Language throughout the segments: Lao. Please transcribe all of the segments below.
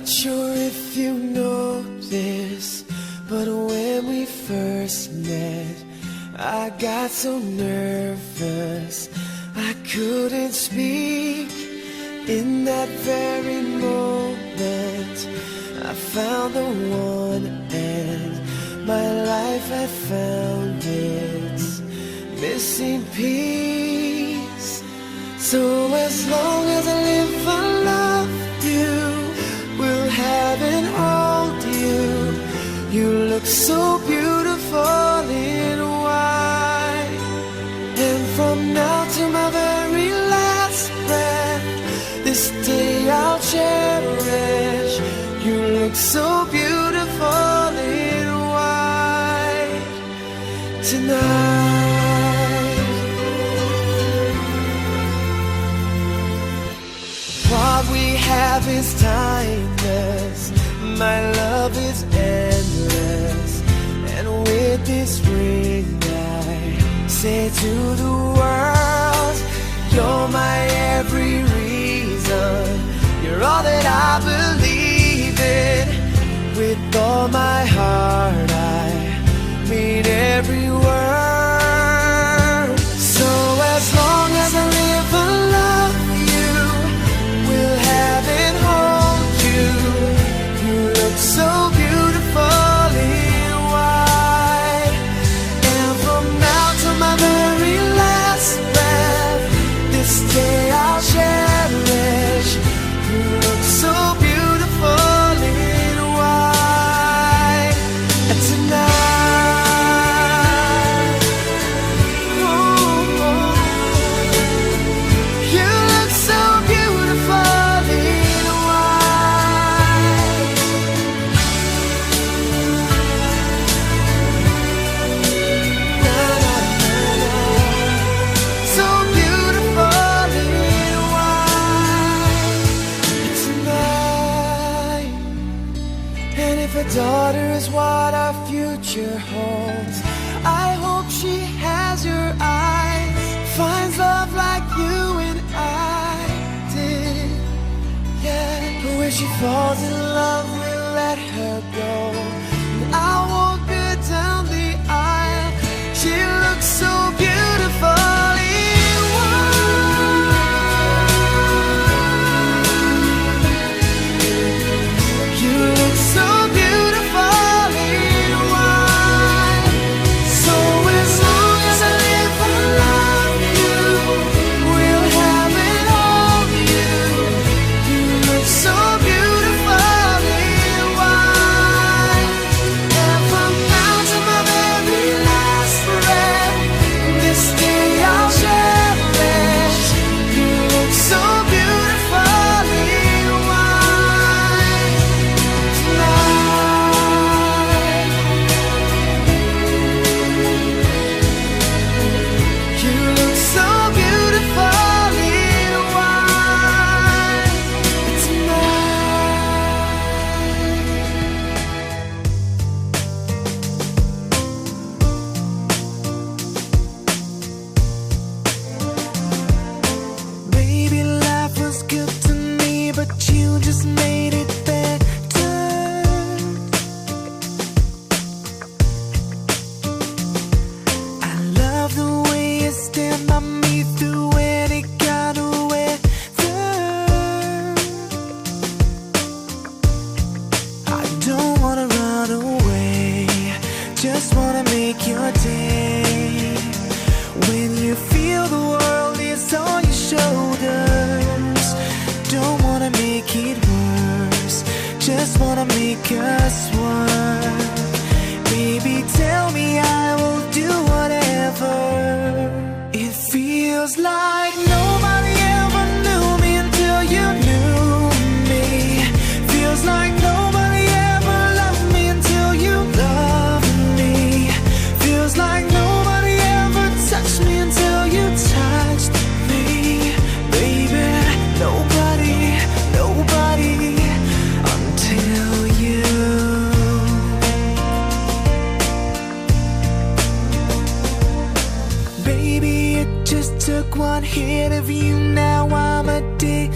Sure if you know this, but when we first met, I got so nervous I couldn't speak. In that very moment, I found the one, and my life had found its missing piece. So as long as I live, I love you, will have and hold you. You look so beautiful in white. And from now to my very last breath, this day I'll cherish. You look so beautiful in white tonight. What we have is timeless. My love is endless. And with this ring, I say to the world, you're my every reason. You're all that I believe in. With all my heart, I mean every word. So as long as I live, I love you, will have and hold you. You look so beautiful in white. And from now to my very last breath, this day I'll cherish. You look so beautiful in white tonight. Ooh, you look so beautiful in white. Na, na, na, na. So beautiful in white tonight. And if a daughter is what our future holds, I hope she has your eyes, finds love like you and I did. Yeah, but when she falls in love, we'll let her go. And I'll walk her down the aisle. She looks so beautiful in white. You look so beautiful in white. So as long as I live, I love you, will have and hold you. You look so beautiful in white. And from now to my very last breath, this day I'll cherish. You look so beautiful in white tonight. You look so beautiful in white tonight. Baby, life was good to me, but you just made it better. I love the way you stand by me through any kind of weather. I don't wanna run away, just wanna make your day. When you feel the world is on your shoulders, don't wanna make it worse, just wanna make us one. Baby, tell me, I will do whatever. It feels like nobody ever knew me until you knew me. Feels like nobody ever loved me until you loved me. Feels like nobody ever touched me until you touched me. Baby, nobody, nobody until you. Baby, it just took one hit of you, now I'm addicted.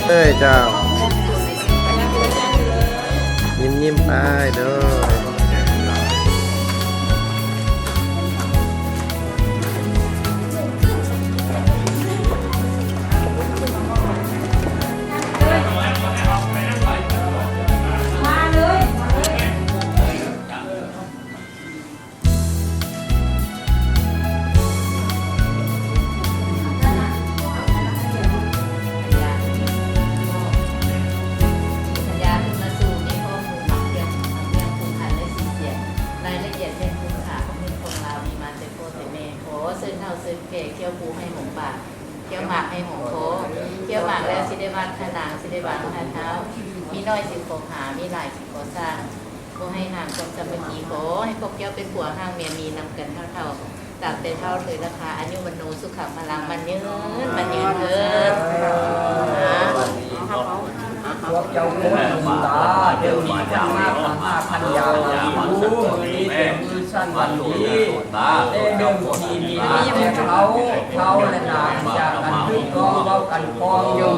ເອີຍເຈົ້າ ຍິ້ມໆໄປເດີ. ລາຍລະອຽດແຫ່ງຄຸນຄ່າຂອງເງິນຂອງລາວນີ້ມາແຕ່ພໍ່ແຕ່ແມ່. ຂໍເຊີນເຖົ້າເຊີນແກ່ ຂ້ຽວພູໃຫ້ຫອມປາກ ຂ້ຽວໝາກໃຫ້ຫອມຄໍ ຂ້ຽວໝາກແລ້ວຊິໄດ້ວາດພະໜາງ ຊິໄດ້ວາງພະທ້າວ ມີໜ້ອຍຊິຂໍຫາ ມີຫຼາຍຊິຂໍສ້າງ ຂໍໃຫ້ຮ່າງຄວາມສາມັກຄີ ຂໍໃຫ້ພວກເຈົ້າເປັນຜົວຮ່າງເມຍມີນຳກັນເທົ່າໆ ຕາບແຕ່ເຖົ້າເທີລະຄາ ອາຍຸວັນໂນ ສຸຂັງພະລັງ ໝັ້ນຍືນ ໝັ້ນຍືນເທີ້ນ. ພວກເຈົ້າຄົນບຸນຕາ ເດີມມີຄົນມາກະຫາພັນຢ່າງ ມື້ນີ້ເປັນມື້ສັນວັນດີ ແຕ່ເດີມທີມີແຕ່ເຖົ້າ ເຖົ້າແລະນາງຈາກກັນຖືກຕ້ອງເວົ້າກັນຄອງຢູ່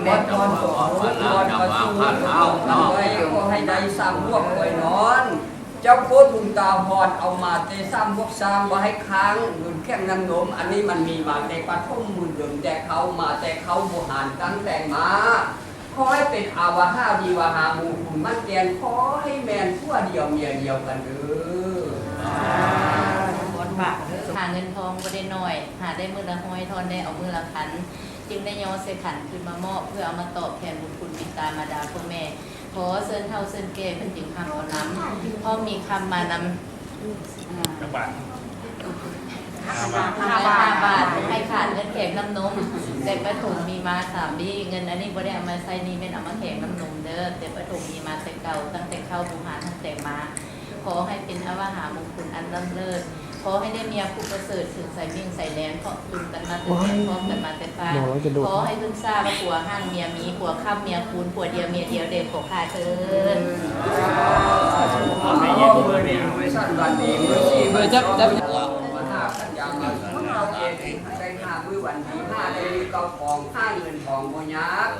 ແມ່ນຄວນຕົກລົງຄວນປະສູນຕົກລົງກັນໄວ້ ຂໍໃຫ້ໄດ້ສ້ຳບວກໄວ້ນອນ. ເຈົ້າໂຄດບຸນຕາຮອນເອົາມາແຕ່ສາມບວກສາມ ບໍ່ໃຫ້ຄ້າງເງິນແຂງນ້ຳນົມ ອັນນີ້ມັນມີມາແຕ່ປະຖົມມື້ເດີມແຕ່ເຂົາ ມາແຕ່ເຂົາບູຮານຕັ້ງແຕ່ມາ ຂໍໃຫ້ເປັນອາວາຫາວິວາຫາມຸງຄຸນໝັ້ນແກ່ນ ຂໍໃຫ້ແມ່ນຜົວດຽວເມຍດຽວກັນເດີ. ຫາເງິນທອງບໍ່ໄດ້ໜ້ອຍ ຫາໄດ້ມື້ລະຮ້ອຍ ທອນໄດ້ເອົາມື້ລະພັນ ຈຶ່ງໄດ້ຍໍໃສ່ຂັນຂຶ້ນມາມອບ ເພື່ອເອົາມາຕອບແທນບຸນຄຸນບິດຕາມາດາພໍ່ແມ່. ຂໍເຊີນເຖົ້າເຊີນແກ່ເພິ່ນຈຶ່ງຮັບເອົານຳ ພ້ອມມີຄຳມານຳ ຈັກບາດ ຫ້າບາດ ໃຫ້ຂາດເງິນແຂງນ້ຳນົມ ແຕ່ປະຖົມມີມາສາມວຽກ ເງິນອັນນີ້ບໍ່ໄດ້ເອົາມາໃຊ້ໜີ້ ແມ່ນເອົາມາແຂງນ້ຳນົມເດີ ແຕ່ປະຖົມມີມາແຕ່ເກົ່າ ຕັ້ງແຕ່ເຂົາບູຮານຕັ້ງແຕ່ມາ ຂໍໃຫ້ເປັນອາວາຫາມຸງຄຸນອັນລ້ຳເລີດ ຂໍໃຫ້ໄດ້ເມຍຜູ້ປະເສີດ ເຖິງສາຍມິ່ງສາຍແລນ ເພາະ ຕື່ມກັນມາແຕ່ແຕ່ ພ້ອມກັນມາແຕ່ຟ້າ ຂໍໃຫ້ເພິ່ນຊາບວ່າຜົວຮ່າງເມຍມີ ຜົວຄ້ຳເມຍຄູນ ຜົວດຽວເມຍດຽວແດ່ຂອງຂ້າເທີ້ນ. ມື້ນີ້ມື້ສັນວັນດີ ມື້ສີ່ມື້ສອງ ມື້ຫ້າກັນຍາ ມື້ເຮົາເອງໃຫ້ໄດ້ຫ້າມື້ວັນດີ ຫ້າໄດ້ມີເຂົ້າຂອງ ຫ້າເງິນທອງບໍ່ຍາກ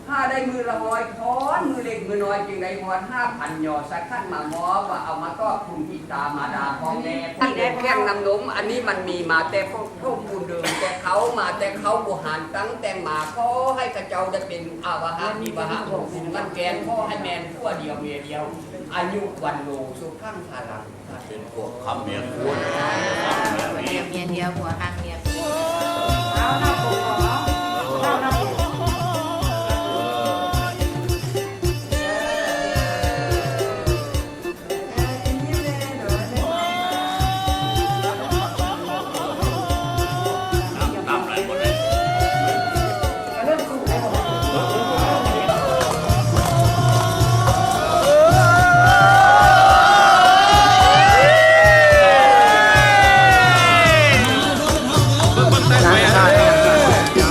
ຫາໄດ້ມື້ລະຮ້ອຍ ທອນມື້ເລັກມື້ນ້ອຍ ຈຶ່ງໄດ້ຮອດຫ້າພັນ ຍໍສັກຂັນມາມອບ ວ່າເອົາມາຕອບຄຸນບິດຕາມາດາພໍ່ແມ່ ອັນເປັນແຂງນ້ຳນົມ ອັນນີ້ມັນມີມາແຕ່ພົບພູນເດີມ ແຕ່ເຂົາມາແຕ່ເຂົາບູຮານ ຕັ້ງແຕ່ມາ ຂໍໃຫ້ເຂົາເຈົ້າໄດ້ເປັນອາວາຫະວິວາຫະ ຄົນໝັ້ນແກ່ນ ຂໍໃຫ້ແມ່ນຜົວດຽວເມຍດຽວ ອາຍຸວັນໂນ ສຸຂັງພະລັງ. ເປັນພວກຄ້ຳເມຍຄູນ ເມຍດຽວ ຜົວຮັກເມຍຄູນ.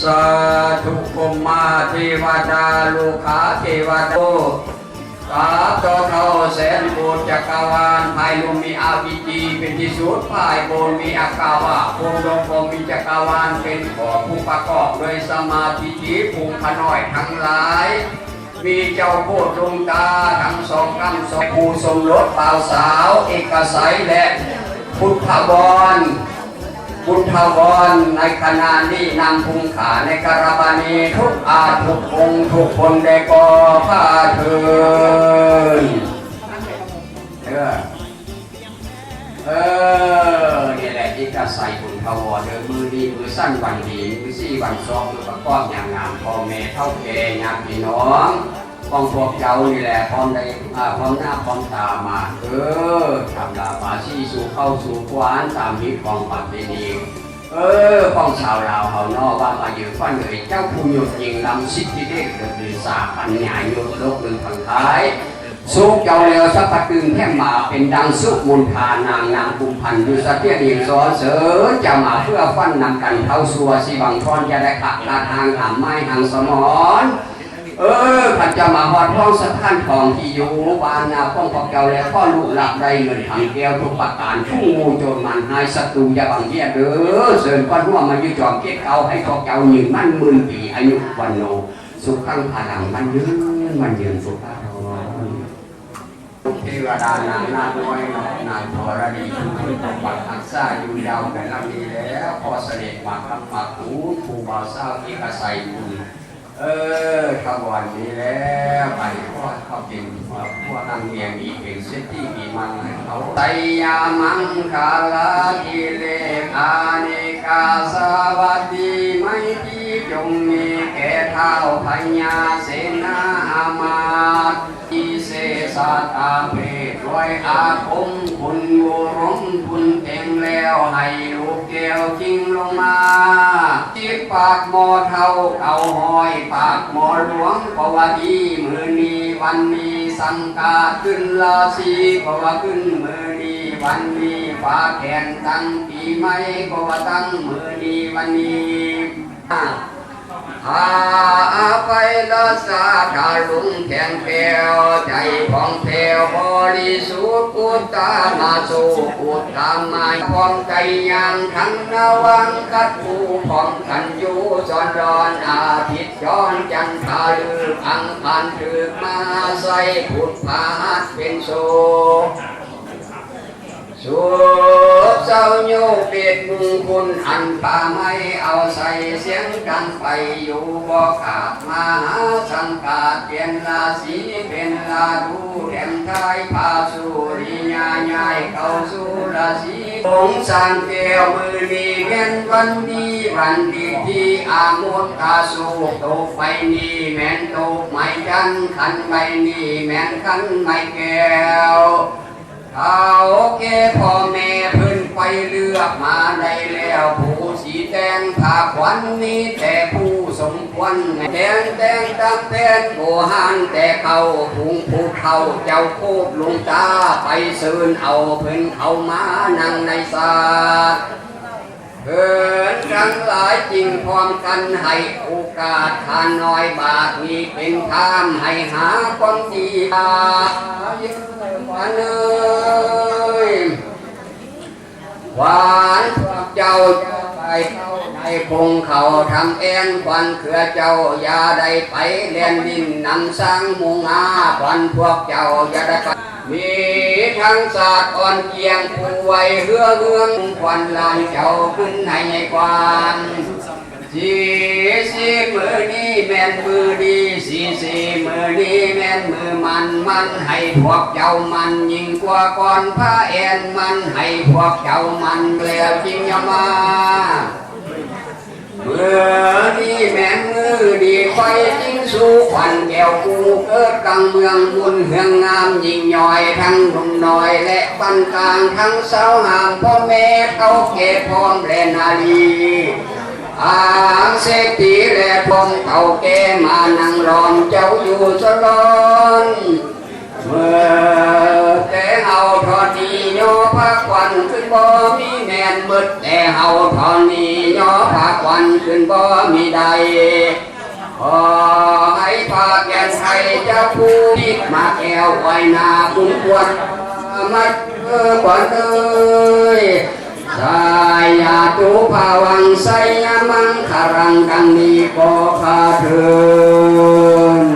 ສາທຸ ພົມມາເທວະດາ ໂລກາເທວະດາ ກັບຕໍ່ເທົ່າແສນໂກດຈັກກະວານ ພາຍລຸ່ມມີອາວິຈີເປັນທີ່ສຸດ ພາຍບົນມີອາກາວະ ພົມລົມກໍມີຈັກກະວານເປັນຂອບ ຜູ້ປະກອບດ້ວຍສະມາທິ ຜູ້ຂະນ້ອຍທັງຫຼາຍ ມີເຈົ້າໂຄດດົງຕາທັງສອງກ້ຳສອງ ຄູ່ສົມລົດບ່າວສາວເອກະໄຊ ແລະ ພຸດທະວອນ ບຸນທະວອນ ໃນຂະນະນີ້ນຳພຸງຂ້າໃນກະລະບານີ ທຸກອາ ທຸກອົງ ທຸກຄົນແດ່ກໍພາເທີນ ເອີ ເອີ ນີ້ແຫຼະ ເອກະໄຊ ບຸນທະວອນ ເດີ ມື້ນີ້ມື້ສັນວັນດີ ມື້ສີວັນຊອກ ມື້ປະກອບຍາມງາມ ພໍ່ແມ່ເຖົ້າແກ່ ຍາດພີ່ນ້ອງ ຂອງພວກເຈົ້ານີ້ແຫຼະ ພ້ອມໄດ້ ອາ ພ້ອມໜ້າພ້ອມຕາມາ ເອີ ທຳລາບາສີສູ່ເຂົ້າສູ່ຂວານ ຕາມຮີດຄອງປະເພນີ ເອີ ຂອງຊາວລາວເຮົາເນາະ ວ່າມາເຢີ ຂວັນເອີຍ ເຈົ້າຜູ້ຍົດຍິ່ງລ້ຳ ສິດທິເດດເລີດລືຊາ ປັນຍາຍົດໂລກລືພັງຄາຍ ສຸກເຈົ້າແລ້ວ ສັບພະຕື່ນແຖມມາ ເປັນດັ່ງສຸມົນທາ ນາງນາງກຸມພັນ ຢູ່ສະຖຽນເອງສອນ ເສີນຈະມາເພື່ອຝັນນຳກັນ ເທົ່າຊົ່ວສີວັງທອນ ຈະໄດ້ຂະລາດຮ່າງ ຫາມໄມ້ຫາງສະໝອນ ເອີ ຄັນຈະມາຮອດຫ້ອງສະຖານຂອງທີ່ຢູ່ບ້ານນາຂອງພວກເຈົ້າ ແລະ ຂໍລຸລາບໄດ້ເງິນຄຳແກ້ວທຸກປະການ ຜູ້ໂງ່ໂຈນມານຮ້າຍສັດຕູຢ່າບັງບຽດເດີ ເຊີນຂວັນຫົວມາຢູ່ຈອມເກດເກົ້າ ໃຫ້ພວກເຈົ້າຍືນໝັ້ນໝື່ນປີ ອາຍຸວັນໂນ ສຸຂັງພະລັງ ໝັ້ນຍືນ ໝັ້ນຍືນ ສຸຂະທອນ ເທວະດານາງນາດນ້ອຍ ນາງທໍລະດີ ຜູ້ເພິ່ນປົກປັກຮັກສາຢູ່ຍາວໄກຫຼັງນີ້ແລ້ວ ຂໍສະເດັດມາຄ້ຳມາຄູນ ຜູ້ບ່າວສາວເອກະໄຊບຸນ ເອີ ຂະບວນນີ້ແລ້ວ ບາດນີ້ຂໍໃຫ້ເຂົາເປັນຜົວຮັກເມຍມີ ເປັນເສດຖີມີມັນໃຫ້ເຂົາ ໄຊຍະມັງຄະລາທິເລກ ອາເນກາສະຫວັດດີໄມຕີ ຈົ່ງມີແກ່ທ້າວພະຍາເສນາອາມາດ ທີ່ເສສະຕາເພດ ດ້ວຍອາຄົມຄຸນບຸລົມ ບຸນເຕັງແລ້ວໃຫ້ລູກແກ້ວຈິງລົງມາ ສິບປາກໝໍເຖົ້າ ເກົ້າຮ້ອຍປາກໝໍຫຼວງ ກໍວ່າດີມື້ນີ້ວັນນີ້ ສັງກາດຂຶ້ນລາສີ ກໍວ່າຂຶ້ນມື້ນີ້ວັນນີ້ ຟ້າແຂນຕັ້ງປີໃໝ່ ກໍວ່າຕັ້ງມື້ນີ້ວັນນີ້ ອາໄພລະສາທາລຸງແຂງແກ້ວ ໃຈຜ່ອງແຜ້ວບໍລິສຸດ ອຸດຕາມາສຸ ອຸດຕາມາ ພ້ອມໄກ່ຍ່າງທັງນະວັງ ກັດຜູ້ພ້ອມກັນຢູ່ ຊ້ອນລອນອາທິດຈອນ ຈັນທາລຶກອັງຄານຖືກມາໃສ່ ພຸດພະຫັດເປັນໂສກ ສຸກເຊົາໂຍເປັດມຸງຄຸນ ອັນປ່າໄມ້ເອົາໃສ່ ສຽງກັນໄປຢູ່ບໍ່ຂາດ ມະຫາສັງກາດ ປ່ຽນລາສີເປັນລາດູ ແຖມທ້າຍພາສຸລິຍາ ຍ້າຍເຂົ້າສູ່ລາສີ ສົງສານແກ້ວ ມື້ນີ້ແມ່ນວັນດີ ວັນດີທີ່ອາມຸດຕາສຸກ ໂຕກໃບນີ້ແມ່ນໂຕກໄມ້ຈັນ ຄັນໃບນີ້ແມ່ນຄັນໄມ້ແກ້ວ ເຖົ້າແກ່ພໍ່ແມ່ເພິ່ນໄປເລືອກມາໄດ້ແລ້ວ ຜູ້ຊິແຕ່ງຜ້າຂວັນມີແຕ່ຜູ້ສົມຄວນ ແຕ່ງແຕ່ງຕາມແຜນໂບຮານແຕ່ເກົ່າ ພຸງຜູ້ເຖົ້າເຈົ້າໂຄດລຸງຕາ ໄປເຊີນເອົາເພິ່ນເຂົ້າມານັ່ງໃນສາດ ເພິ່ນທັງຫຼາຍຈຶ່ງພ້ອມກັນໃຫ້ໂອກາດຂ້ານ້ອຍ ບາດນີ້ເປັນທາມໃຫ້ຫາຄວາມດີ ຂວັນເອີຍ ຂວັນພວກເຈົ້າຈະໄປເຂົ້າໃນຄົງເຂົາ ທຳແອນຂວັນເຄືອເຈົ້າ ຢ່າໄດ້ໄປແລ່ນຫຼິ້ນນຳຊ້າງມຸງອາ ຂວັນພວກເຈົ້າຢ່າໄດ້ໄປ ມີທັງສາດອ່ອນກຽງ ຜູ້ໄວເຮືອເຮືອງ ຂວັນຫຼານເຈົ້າຂຶ້ນໃຫ້ໃຫຍ່ກວ້າງ ສີສີມື້ນີ້ແມ່ນມື້ດີ ສີສີມື້ນີ້ແມ່ນມື້ມັນ ມັນໃຫ້ພວກເຈົ້າມັນ ຍິ່ງກວ່າກ່ອນພະແອນມັນ ໃຫ້ພວກເຈົ້າມັນແລ້ວຈຶ່ງຢ່າມາ ມື້ນີ້ແມ່ນມື້ດີ ຂ້ອຍຈຶ່ງສູ່ຂວັນແກ້ວ ຜູ້ເກີດກາງເມືອງ ບຸນເຮືອງງາມຍິ່ງຍ່ອຍ ທັງໜຸ່ມນ້ອຍ ແລະ ປານກາງ ທັງຊາວຫາມ ພໍ່ແມ່ເຖົ້າແກ່ພ້ອມ ແລະ ນາລີ ອາເສດຖີ ແລະ ພົມເຖົ້າແກ່ ມານັ່ງລ້ອມເຈົ້າຢູ່ສະຫຼອນ ເມີແຕ່ເຮົາເທົ່ານີ້ຍໍພາຂວັນຂຶ້ນບໍ່ມີແມ່ນ ເມີແຕ່ເຮົາເທົ່ານີ້ຍໍພາຂວັນຂຶ້ນບໍ່ມີໄດ້ ຂໍໃຫ້ພະແກ່ນໄຊເຈົ້າຜູ້ພິກມາແກ້ວອ້ອຍໜ້າບຸນຄວນ ມາເອີກວ່າເອີຍ ສາຍາຕຸພາວັງໄຊຍະມັງຄະລັງ ດັ່ງນີ້ກໍຂ້າເທີນ.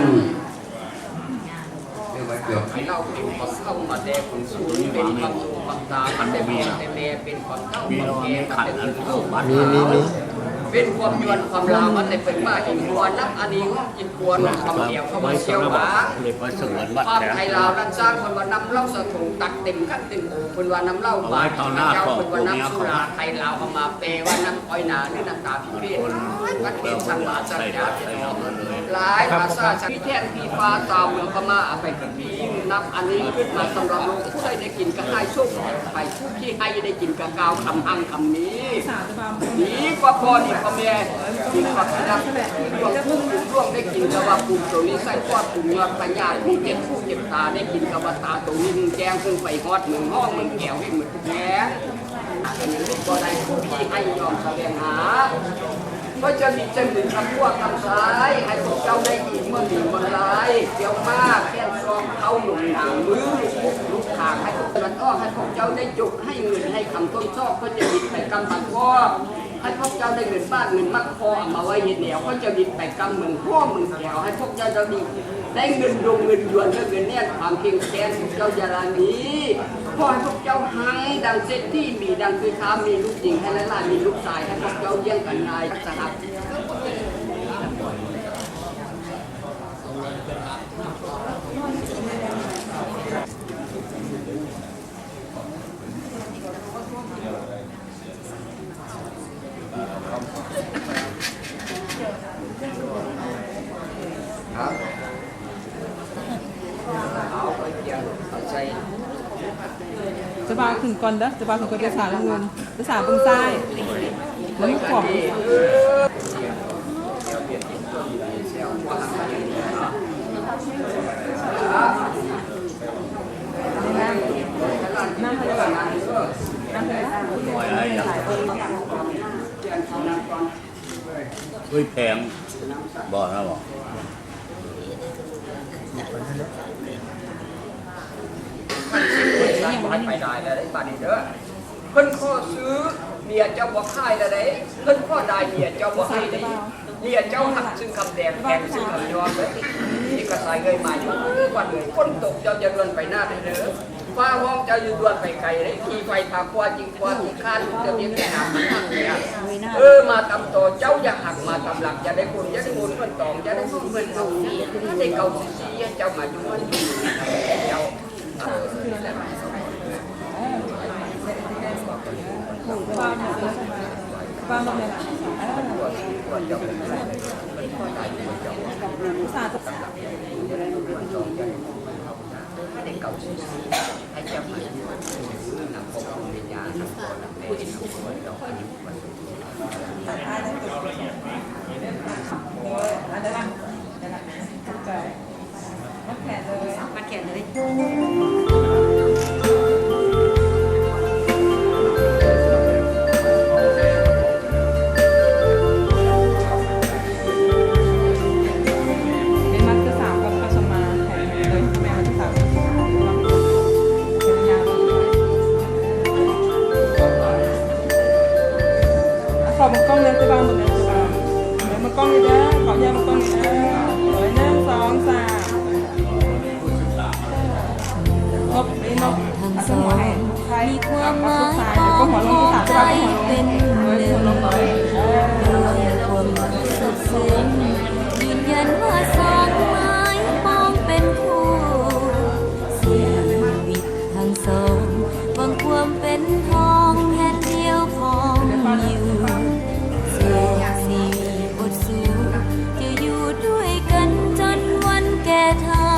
ເອີ ວ່າເກືອບໄປເລົ່າເປັນຄວາມເກົ່າມາແຕ່ຄົນສູງ ເປັນຄວາມສູງຄວາມຕາມາແຕ່ພໍ່ແຕ່ແມ່ ເປັນຄວາມເຖົ້າຄວາມແກ່ມາແຕ່ຄົນເຖົ້າບ້ານ ມີ ມີ ມີ ເປັນຄວາມຍວນຄວາມລາວມາແຕ່ເພິ່ນມາເຫັນຫົວ ນັບອັນນີ້ຮອບກິນຄວນ ຄວາມແກ້ວເຂົ້າມາສ່ຽວວ່າ ຄວາມໄທລາວນັ້ນສ້າງ ເພິ່ນວ່ານ້ຳເຫຼົ້າສະຖົງຕັກເຕັມຂັນເຕັມໂອ ເພິ່ນວ່ານ້ຳເຫຼົ້າບາດເຈົ້າ ເພິ່ນວ່ານ້ຳສຸລາໄທລາວເຂົ້າມາ ແປວ່ານ້ຳອ້ອຍນາ ຫຼື ນ້ຳຕາພິເບດ ວັດເປັນສັງວາສັນຍາ ຫຼາຍພາສາ ມີແທ່ນ ມີຟ້າ ຊາວເມືອງພະມ້າ ອາໄປ ມີ ນັບອັນນີ້ຂຶ້ນມາສຳລັບໂລກ ຜູ້ໃດໄດ້ກິນກໍຫາຍໂສກໄປ ຜູ້ທີ່ໃຫ້ໄດ້ກິນກໍກ່າວຄຳຮັ່ງຄຳມີ ດີກວ່າພໍ່ດີກວ່າແມ່ ດີກວ່າພີ່ນ້ອງ ດວງຜູ້ດວງໄດ້ກິນກໍວ່າພູມໂຕນີ້ ໄສ້ປອດພູມຍອດພະຍາດ ຜູ້ເຈັບຫູເຈັບຕາໄດ້ກິນກໍວ່າຕາໂຕນີ້ ຫຶງແຈ້ງ ຫຶງໄປຮອດເມືອງຫ້ອງເມືອງແກ້ວ ໃຫ້ໝົດທຸກແຫ່ງ ອັນນີ້ບໍ່ໄດ້ ຜູ້ທີ່ໃຫ້ຍອມສະແຫວງຫາ ກໍຈະມີຈັນເປັນຄຳຂົວຄຳສາຍ ໃຫ້ພວກເຈົ້າໄດ້ອີກເມື່ອມີເມື່ອຫຼາຍ ກ່ຽວມາແຂນສອງເຂົ້າລົງນາມື ລູກອົກລູກຄາງ ໃຫ້ພວກຕາເວັນອອກ ໃຫ້ພວກເຈົ້າໄດ້ຈົກ ໃຫ້ເງິນໃຫ້ຄຳຕົ້ນຊອກ ເພິ່ນຈະບິດໄປກຳບັກບໍ່ ໃຫ້ພວກເຈົ້າໄດ້ເງິນບາດເງິນມັກພໍ ເອົາມາໄວ້ເຮັດແນວ ເພິ່ນຈະບິດໄປກຳເມືອງຫໍເມືອງແກ້ວ ໃຫ້ພວກເຈົ້າໄດ້ ໄດ້ເງິນດົງເງິນຢວນ ແລະ ເງິນແໜ້ນຄວາມເຄັ່ງແຄ້ນ ພວກເຈົ້າຢ່າລະໜີ ຂໍໃຫ້ພວກເຈົ້າຮັ່ງດັ່ງເສດຖີ ມີດັ່ງເສດຖາ ມີລູກຍິງໃຫ້ຫຼາຍໆ ມີລູກຊາຍໃຫ້ພວກເຈົ້າລ້ຽງກັນງ່າຍ ສະຫັດ. ເຈົ້າບ່າວຂຶ້ນກ່ອນເດີ ເຈົ້າບ່າວຂຶ້ນກ່ອນ ເຈົ້າສາວເບິ່ງເງິນ ເຈົ້າສາວເບິ່ງຊ້າຍ ເບິ່ງຂວາ. ເຮີ້ຍ ແພງບໍ່ນະບໍ່? ເພິ່ນຂໍຊື້ ເມຍເຈົ້າບໍ່ຂາຍລະໃດ ເພິ່ນຂໍໄດ້ ເມຍເຈົ້າບໍ່ໃຫ້ເດ້. ເມຍເຈົ້າຮັກຊຶ່ງຄຳແດງ ແພງຊຶ່ງຄຳຍອມເດີ. ນີ້ກະສາຍເອີຍ ມາຢູ່ວັດເອີຍ ຝົນຕົກເຈົ້າຢ່າດ່ວນໄປໜ້າເດີ. ຟ້າຮ້ອງເຈົ້າຢ່າດ່ວນໄປໄກເດ້. ຂີ່ໄຟພາຂວາຈິງຂວາທີ່ຄາດ ຈະເຮັດໃຫ້ໜາມັນຫັກເມຍ. ເອີ ມາຕາມຕໍເຈົ້າຢ່າຫັກ ມາຕາມຫຼັງຢ່າໄດ້ຄົນ ຢ່າໄດ້ຄົນເງິນຕອງ ຢ່າໄດ້ຄົນເງິນເອົາ ໄດ້ເກົ່າຊີ້ໆ ໃຫ້ເຈົ້າມາຢູ່ວັດຢູ່ເຮືອນເຈົ້າ. ມັດແຂນເລີຍ ມັດແຂນເລີຍ. ໄດ້ມັດຄືສາວກັບພະສົມມາ ແຂນເລີຍ ແມ່ນຄືສາວກັບພະສົມມາ. ອ່ະ ຂໍເບິ່ງກ້ອງແດ່ ເຈົ້າບ່າວ ເບິ່ງແດ່ ເຈົ້າບ່າວ ເບິ່ງກ້ອງນີ້ເດີ ຂໍອະນຸຍາດເບິ່ງກ້ອງນີ້ເດີ. ເອີ ໜຶ່ງ ສອງ ສາມ. ນົບ ນີ້ນົບ ເອົາເທິງຫົວໃຫ້ ມີຄວາມໝາຍຂອງໃຈເປັນໜຶ່ງ ດ້ວຍຄວາມສຸກເສີມ ຢືນຢັນວ່າສອງໝາຍປອງເປັນຄູ່ຊີວິດທັງສອງ ຫວັງຄວາມເປັນພ້ອງແຮດດຽວຂອງຢູ່ ເສກຊີວິດບົດສູ້ ຈະຢູ່ດ້ວຍກັນຈົນວັນແກ່ເຖົ້າ.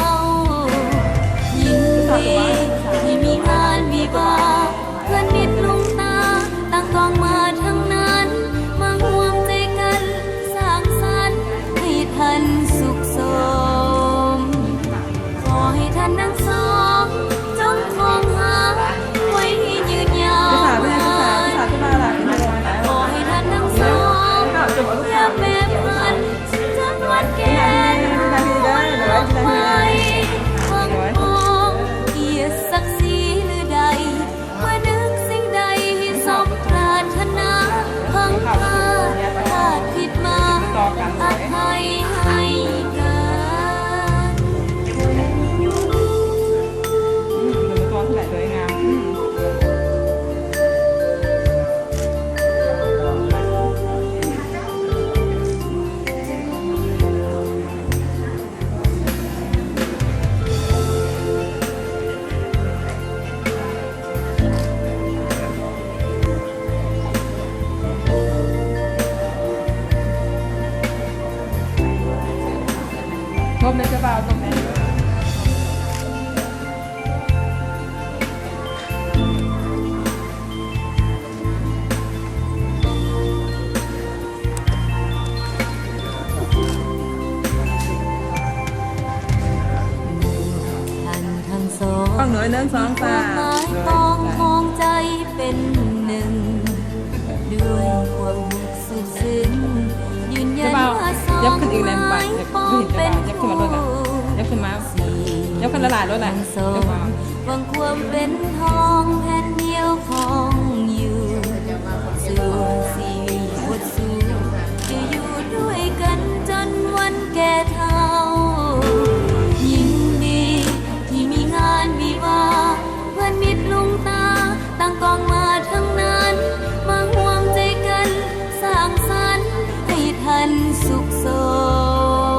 ຍິນດີທີ່ມີງານວິວາ ເພື່ອນມິດລຸງຕາ ຕັ້ງກອງມາທັງນັ້ນ ມາຮ່ວມໃຈກັນສ້າງສັນໃຫ້ທ່ານສຸກສົມ. ຂໍໃຫ້ທ່ານທັງສອງ ຈົ່ງຄອງຮັກໄວ້ໃຫ້ຍືນຍາວນານ. ຂໍໃຫ້ທ່ານທັງສອງ ຢ່າແປຜັນ ຈົນວັນແກ່ ຟັງເດີ ໜຶ່ງ ສອງ ສາມ ຄວາມໝາຍປອງຂອງໃຈເປັນໜຶ່ງ ດ້ວຍຄວາມຮູ້ສຶກຊຶ້ງ ຢືນຢັນວ່າສອງ ຍັບຂຶ້ນອີກແດ່ ປອງເປັນຄູ່ ຍັບຂຶ້ນມາໂລດລະ ຍັບຂຶ້ນມາ ຍັບຂຶ້ນຫຼາຍໆໂລດລະ ຫວງຄວາມເປັນທອງແຜ່ນດຽວຂອງຢູ່ ສ່ວນຊີວິດບົດສູ້ ຈະຢູ່ດ້ວຍກັນຈົນວັນແກ່ເຖົ້າ ຍິນດີທີ່ມີງານວິວາ ເພື່ອນມິດລຸງຕາ ຕ່າງກອງມາທັງນັ້ນ ມາຮ່ວມໃຈກັນສ້າງສັນໃຫ້ທ່ານສຸກສົ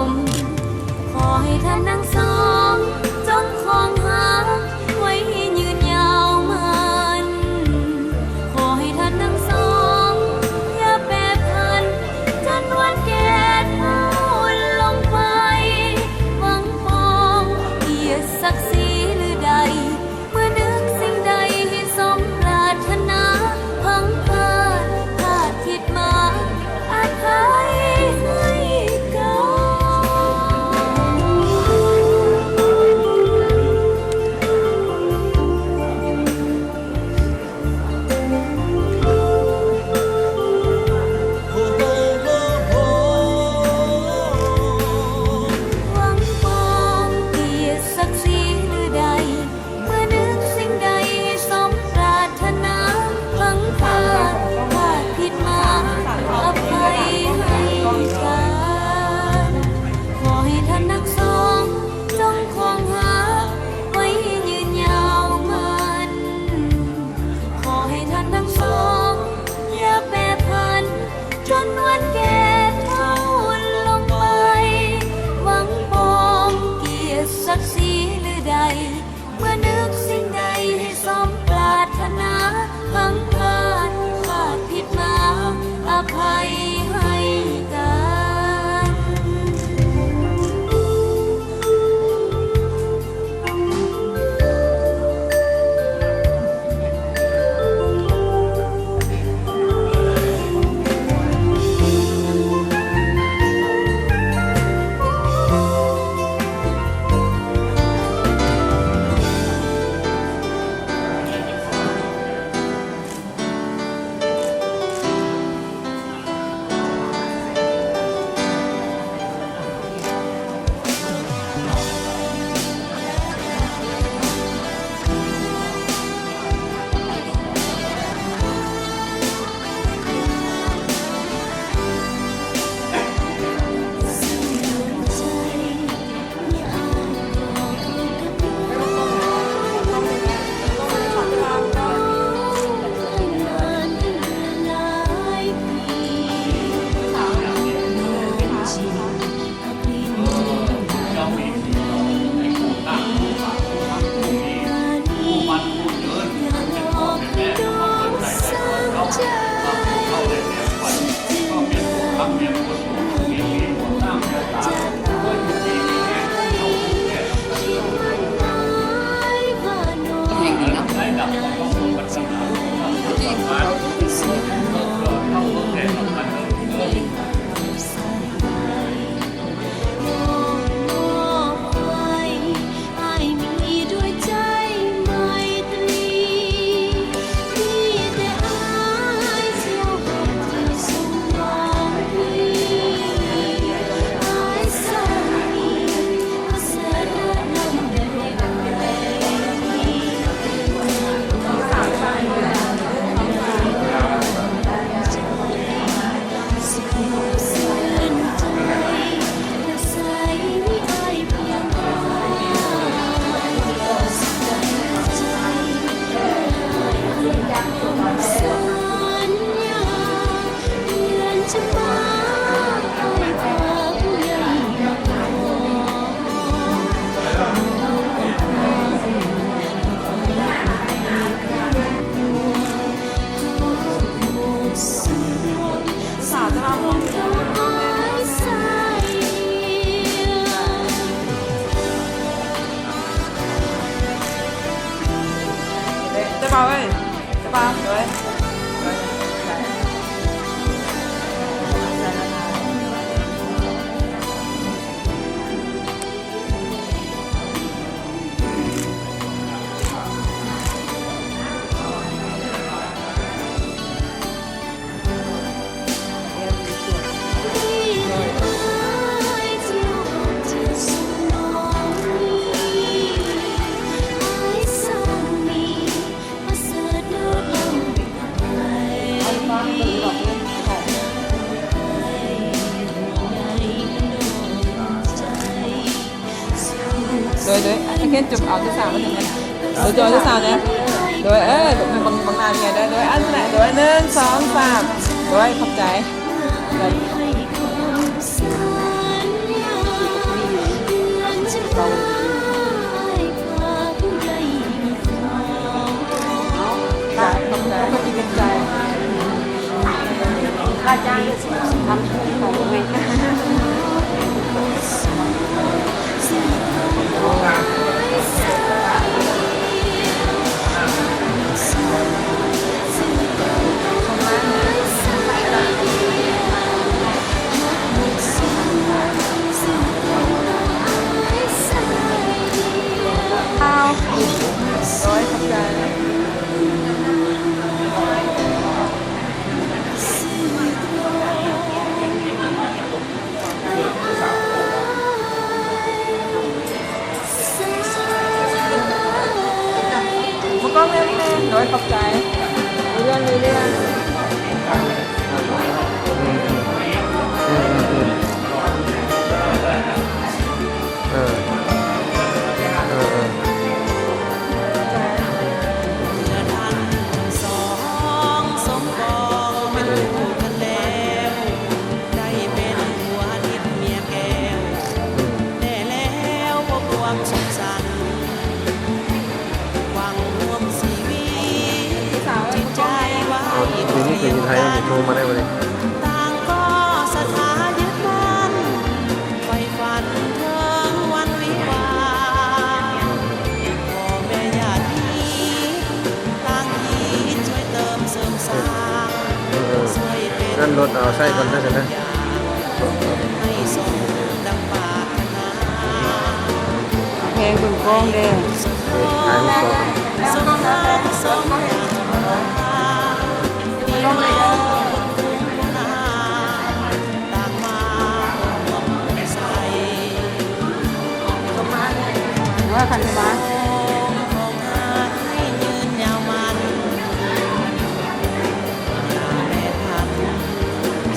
ມ ຂໍໃຫ້ທ່ານທັງສອງ ຈົ່ງຄອງຮັກໄວ້ໃຫ້ຍືນຍາວໝັ້ນ ຂໍໃຫ້ທ່ານທັງສອງ ຢ່າແປຜັນ ຈົນວັນແກ່ເຖົ້າລົງໄປ ຫວັງປອງກຽດສັກສີຫຼືໃດ ເມື່ອນຶກສິ່ງໃດໃຫ້ສົມປາດຖະໜາ ພັງພາດພາດຜິດມາ ອະໄພໃຫ້ກັນ. ຫວັງປອງກຽດສັກສີຫຼືໃດ ເມື່ອນຶກສິ່ງໃດໃຫ້ສົມປາດຖະໜາ ພັງພາດພາດຜິດມາ ອະໄພໃຫ້ກັນ ຂໍໃຫ້ທ່ານທັງສອງ ຈົ່ງຄອງຮັກໄວ້ໃຫ້ຍືນຍາວໝັ້ນ ຂໍໃຫ້ທ່ານທັງສອງ ຢ່າແປຜັນ ຈົນວັນແກ່ເຖົ້າລົງໄປ ຫວັງປອງກຽດສັກສີຫຼືໃດ ເມື່ອນຶກສິ່ງໃດໃຫ້ສົມປາດຖະໜາ ພັງພາດພາດຜິດມາ ອະໄພໃຫ້ກັນ. ເອົາເຈົ້າສາວມາເຖິງ ໂດຍ ເຈົ້າສາວນະ ໂດຍ ເອີ ເບິ່ງ ເບິ່ງໜ້າເມຍເດີ ໂດຍ ອັນນັ້ນແຫຼະ ໂດຍ ໜຶ່ງ ສອງ ສາມ ໂດຍ ຂອບໃຈ ໂດຍ. ອ້າວ ໂອ້ຍ ຂອບໃຈ. ມາກ້ອງແມ່ ໂດຍ ຂອບໃຈ ເລື່ອນ ເລື່ອນ. ເອີ ເອີ ເອີ ເມື່ອທ່ານທັງສອງສົມປອງເປັນຄູ່ກັນແລ້ວ ໄດ້ເປັນຜົວທິດເມຍແກ້ວ ແນ່ແລ້ວພວກຄວາມສຸກສັນ ຫວັງຮ່ວມຊີວິດ ຈິດໃຈໄວ້ ເອົາ ເປັນຜູ້ດຽວກັນ ໂທມາໄດ້ບໍ່ນີ້? ຕ່າງກໍສັດທາຍຶດໝັ້ນ ໃຝ່ຝັນເຖິງວັນວິວາ ພໍ່ແມ່ຍາດມີຕ່າງຄິດຊ່ວຍເຕີມເສີມສ້າງ ເອີ ເອີ ຊ່ວຍເປັນ ນັ້ນລົດເອົາໃຊ້ກ່ອນເດີຊັ້ນນະ ໃຫ້ສົມດັ່ງປາດຖະໜາ ແພງເບິ່ງກ້ອງແດ່ ເອີ ຂາຍມັນກ່ອນ. ວ່າຄັນສະບາຍ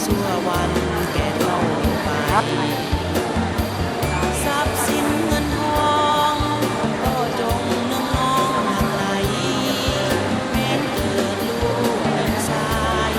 ຊົ່ວວັນແກ່ເທົ່າໄປ ຊັບສິນເງິນທອງກໍຈົ່ງເນືອງນອງນຳໄຫຼ ແມ່ນເກີດລູກເປັນຊາຍ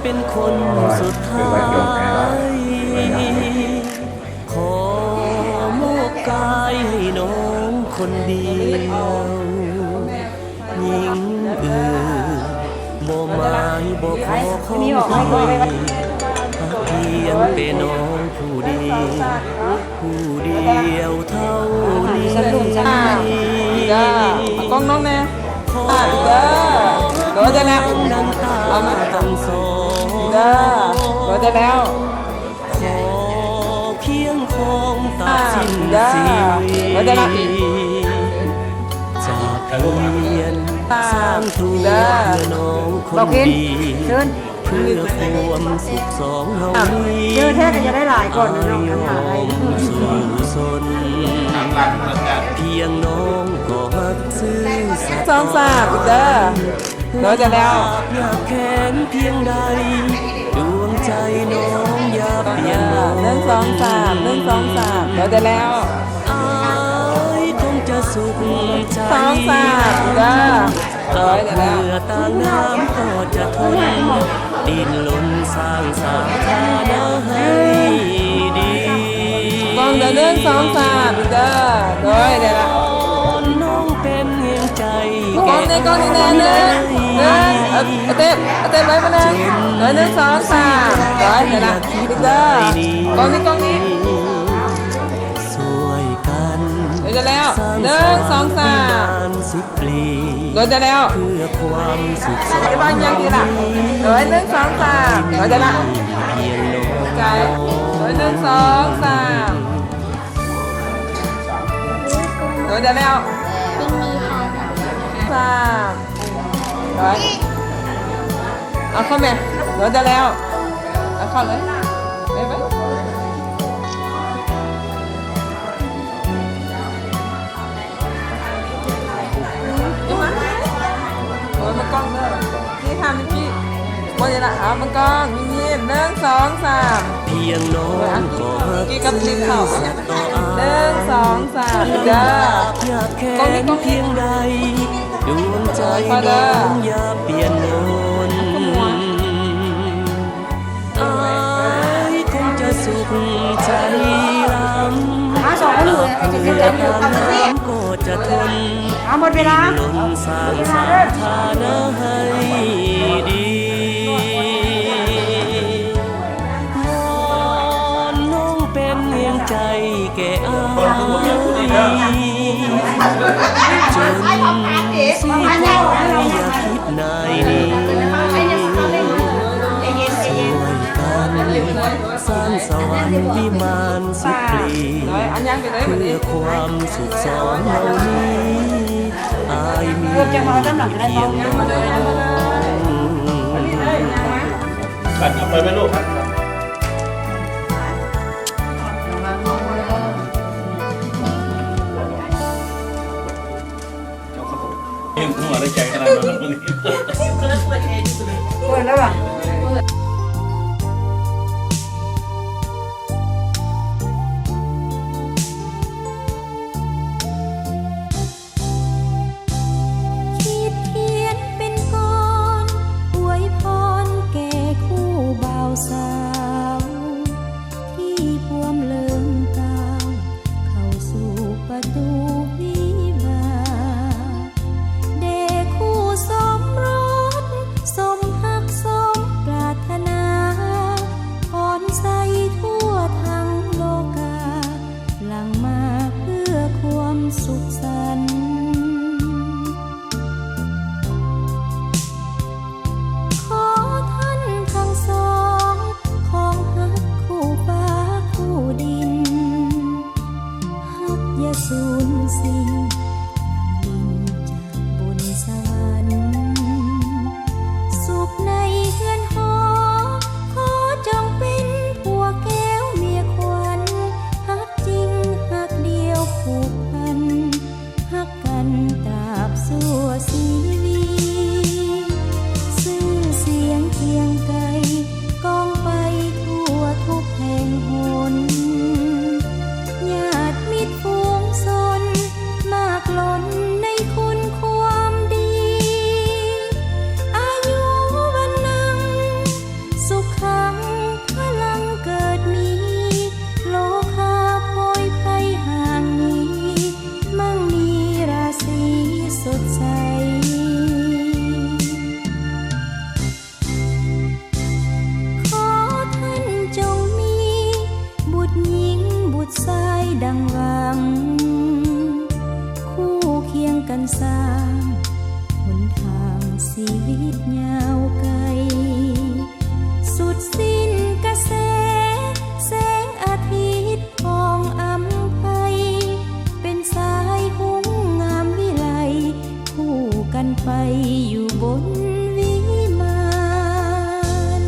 ເປັນຄົນສຸດທ້າຍ ຂໍມອບກາຍໃຫ້ນ້ອງຄົນດຽວ ຍິງເອີຍ ບໍ່ໝາຍບໍ່ຂໍຂອງໃຜ ຫາກພຽງແຕ່ນ້ອງຜູ້ດຽວ ຜູ້ດຽວເທົ່ານີ້ ອ່າ ເດີ ເອົາກ້ອງນ້ອງແດ່ ອ່າ ເດີ ໂດຍ ໄດ້ແລ້ວ ເອົາມາ ເດີ ໂດຍ ໄດ້ແລ້ວ ຂໍຄຽງຄອງຕັດສິນຊີວິດ ເດີ ໂດຍ ໄດ້ແລ້ວ ຈາກພຽນສ້າງຕົວເພື່ອນ້ອງຄົນດຽວ ເພື່ອຄວາມສຸກສອງເຮົານີ້ ເຈີແທ້ກໍຈະໄດ້ຫຼາຍກ່ອນເນາະ ຄັນຫາໄດ້ ພຽງນ້ອງກໍຮັກຊື່ສັດຕໍ່ ສອງສາມ ເດີ ໂດຍ ໄດ້ແລ້ວ ຍາກແຄ້ນພຽງໃດ ດວງໃຈນ້ອງຢ່າປ່ຽນ ອ່າ ໜຶ່ງ ສອງ ສາມ ໜຶ່ງ ສອງ ສາມ ໂດຍ ໄດ້ແລ້ວ ອ້າຍຄົງຈະສຸກໃຈ ສອງ ສາມ ເດີ ໂດຍ ໄດ້ແລ້ວ ເມື່ອຕາງນ້ຳກໍຈະທົນ ດີ້ນລົນສ້າງສາຖານະໃຫ້ດີ ກ້ອງເດີ ໜຶ່ງ ສອງ ສາມ ເດີ ໂດຍ ໄດ້ແລ້ວ ນ້ອງເປັນແຮງໃຈ ກ້ອງນີ້ ກ້ອງນີ້ແດ່ ໜຶ່ງ ໜຶ່ງ ເອີ ເຕັບ ເຕັບໄວ້ມາແດ່ ເດີ ໜຶ່ງ ສອງ ສາມ ໂດຍ ໄດ້ແລ້ວ ເດີ ກ້ອງນີ້ ກ້ອງນີ້ ຊ່ວຍກັນ ເອີ ໄດ້ແລ້ວ ໜຶ່ງ ສອງ ສາມ ໂດຍ ໄດ້ແລ້ວ ເພື່ອຄວາມສຸກສອງ ໄດ້ບາງຢ່າງທີ່ລະ ໂດຍ ໜຶ່ງ ສອງ ສາມ ໂດຍ ໄດ້ລະ ໃຈ ໂດຍ ໜຶ່ງ ສອງ ສາມ ໂດຍ ໄດ້ແລ້ວ ສາມ ໂດຍ ເອົາເຂົ້າແມ່ ໂດຍ ໄດ້ແລ້ວ ເອົາເຂົ້າເລີຍ ໄປ ໄປ ໂອ້ຍ ມາກ້ອງເດີ ນີ້ ຖາມນິກກີ້ ບໍ່ໄດ້ລະ ເອົາ ມາກ້ອງ ຍິ້ມ ໜຶ່ງ ສອງ ສາມ ພຽງນ້ອງກໍຮັກຊື່ສັດຕໍ່ອ້າຍ ໜຶ່ງ ສອງ ສາມ ເດີ ກ້ອງນີ້ ກ້ອງນີ້ ພຽງໃດ ດວງໃຈນ້ອງຢ່າປ່ຽນມົນ ອ້າຍຄົງຈະສຸກໃຈລຳ ມາສອງຄົນ ເອີ ເອີ ເອີ ກໍຈະທົນ ເອົາ ໝົດເວລາ ດີ້ນລົນສ້າງສາຖານະໃຫ້ດີ ວອນນ້ອງເປັນແຮງໃຈແກ່ອ້າຍ ຈົນຊິຕາຍຢ່າຄິດນາຍໜີ ຊ່ວຍກັນສ້າງສະຫວັນວິມານສຸກລີ ເພື່ອຄວາມສຸກສອງເຮົານີ້ ອ້າຍມີພຽງນ້ອງ ໄປແມ່ລູກ ເຫັນຫົວໄດ້ໃຈຂະໜາດນັ້ນ ເປີດແລ້ວຫວາ? ຄິດຂຽນເປັນກອນອວຍພອນແກ່ຄູ່ບ່າວສາວ ທີ່ພວມເລີງກ້າວເຂົ້າສູ່ປະຕູວິວາ ແດ່ຄູ່ສົມລົດສົມຮັກສົມ ສ້າງຫົນທາງຊີວິດຍາວໄກ ສຸດສິ້ນກະແສແສງອາທິດ ຂອງອຳໄພ ເປັນສາຍຮຸ່ງງາມວິໄລ ຄູ່ກັນໄປຢູ່ບົນວິມານ.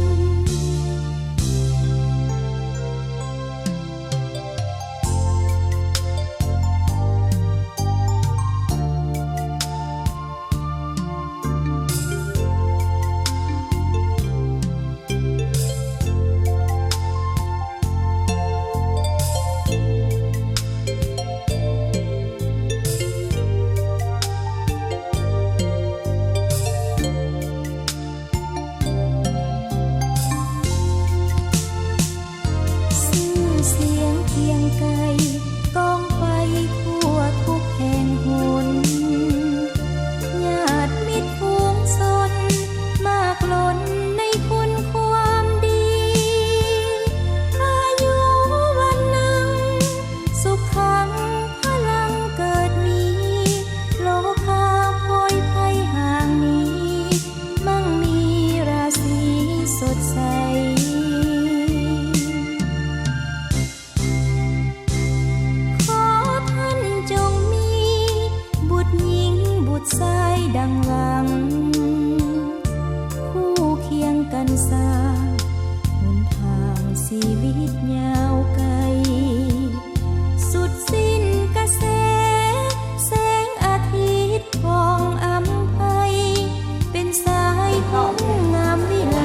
ຊື່ສຽງຄຽງໄກ ກ້ອງໄປທົ່ວທຸກແຫ່ງຫົນ ຍາດມິດຝູງຊົນ ມາກລົ້ນໃນຄຸນຄວາມດີ ອາຍຸວັນນະ ສຸຂັງພະລັງເກີດມີ ໂລຄາພອຍໄພຫ່າງໜີ ມັ່ງມີລາສີສົດໃສ. ຂໍທ່ານຈົ່ງມີບຸດຍິງບຸດຊາຍດັ່ງຫວັງ ຄູ່ຄຽງກັນສ້າງຫົນທາງຊີວິດຍາວໄກ ສຸດສິ້ນກະແສແສງອາທິດ ຂອງອຳໄພ ເປັນສາຍຮຸ່ງງາມວິໄລ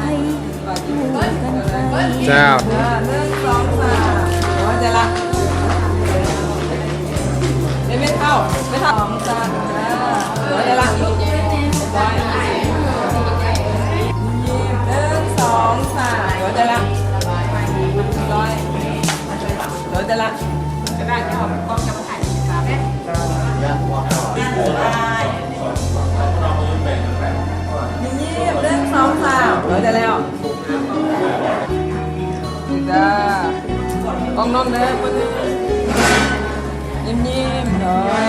ຄູ່ກັນໄປ. ເຈົ້າ ເອີ ໜຶ່ງ ສອງ ສາມ ໂອ້ຍ ໄດ້ລະ ເອີ ແມ່ເຖົ້າ ແມ່ເຖົ້າ ສອງ ສາມ ເອີ ໂອ້ຍ ໄດ້ລະ ຮ້ອຍ ຍິ້ມ ໜຶ່ງ ສອງ ສາມ ໂອ້ຍ ໄດ້ລະ ຮ້ອຍ ໂອ້ຍ ໄດ້ລະ ກະດາດທີ່ເຮົາກ້ອງຈະມາຖ່າຍຮູບກັບ ຍິ້ມ ໜຶ່ງ ສອງ ສາມ ເອີ ໄດ້ແລ້ວ ດີຈ້າ ກ້ອງນ້ອງເດີ ຍິ້ມໆ ໂດຍ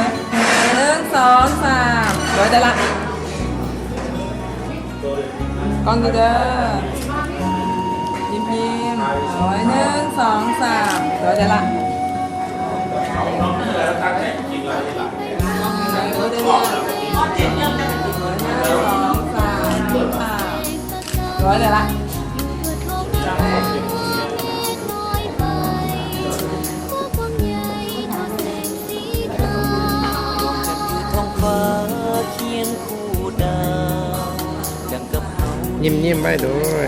ໜຶ່ງ ສອງ ສາມ ໂດຍ ໄດ້ລະ ກ້ອງນີ້ເດີ ຍິ້ມໆ ໂດຍ ໜຶ່ງ ສອງ ສາມ ໂດຍ ໄດ້ລະ ໂດຍ ໄດ້ລະ ໜຶ່ງ ສອງ ສາມ ໂດຍ ໄດ້ລະ. ຍິ້ມໆ ໄວ້ໂດຍ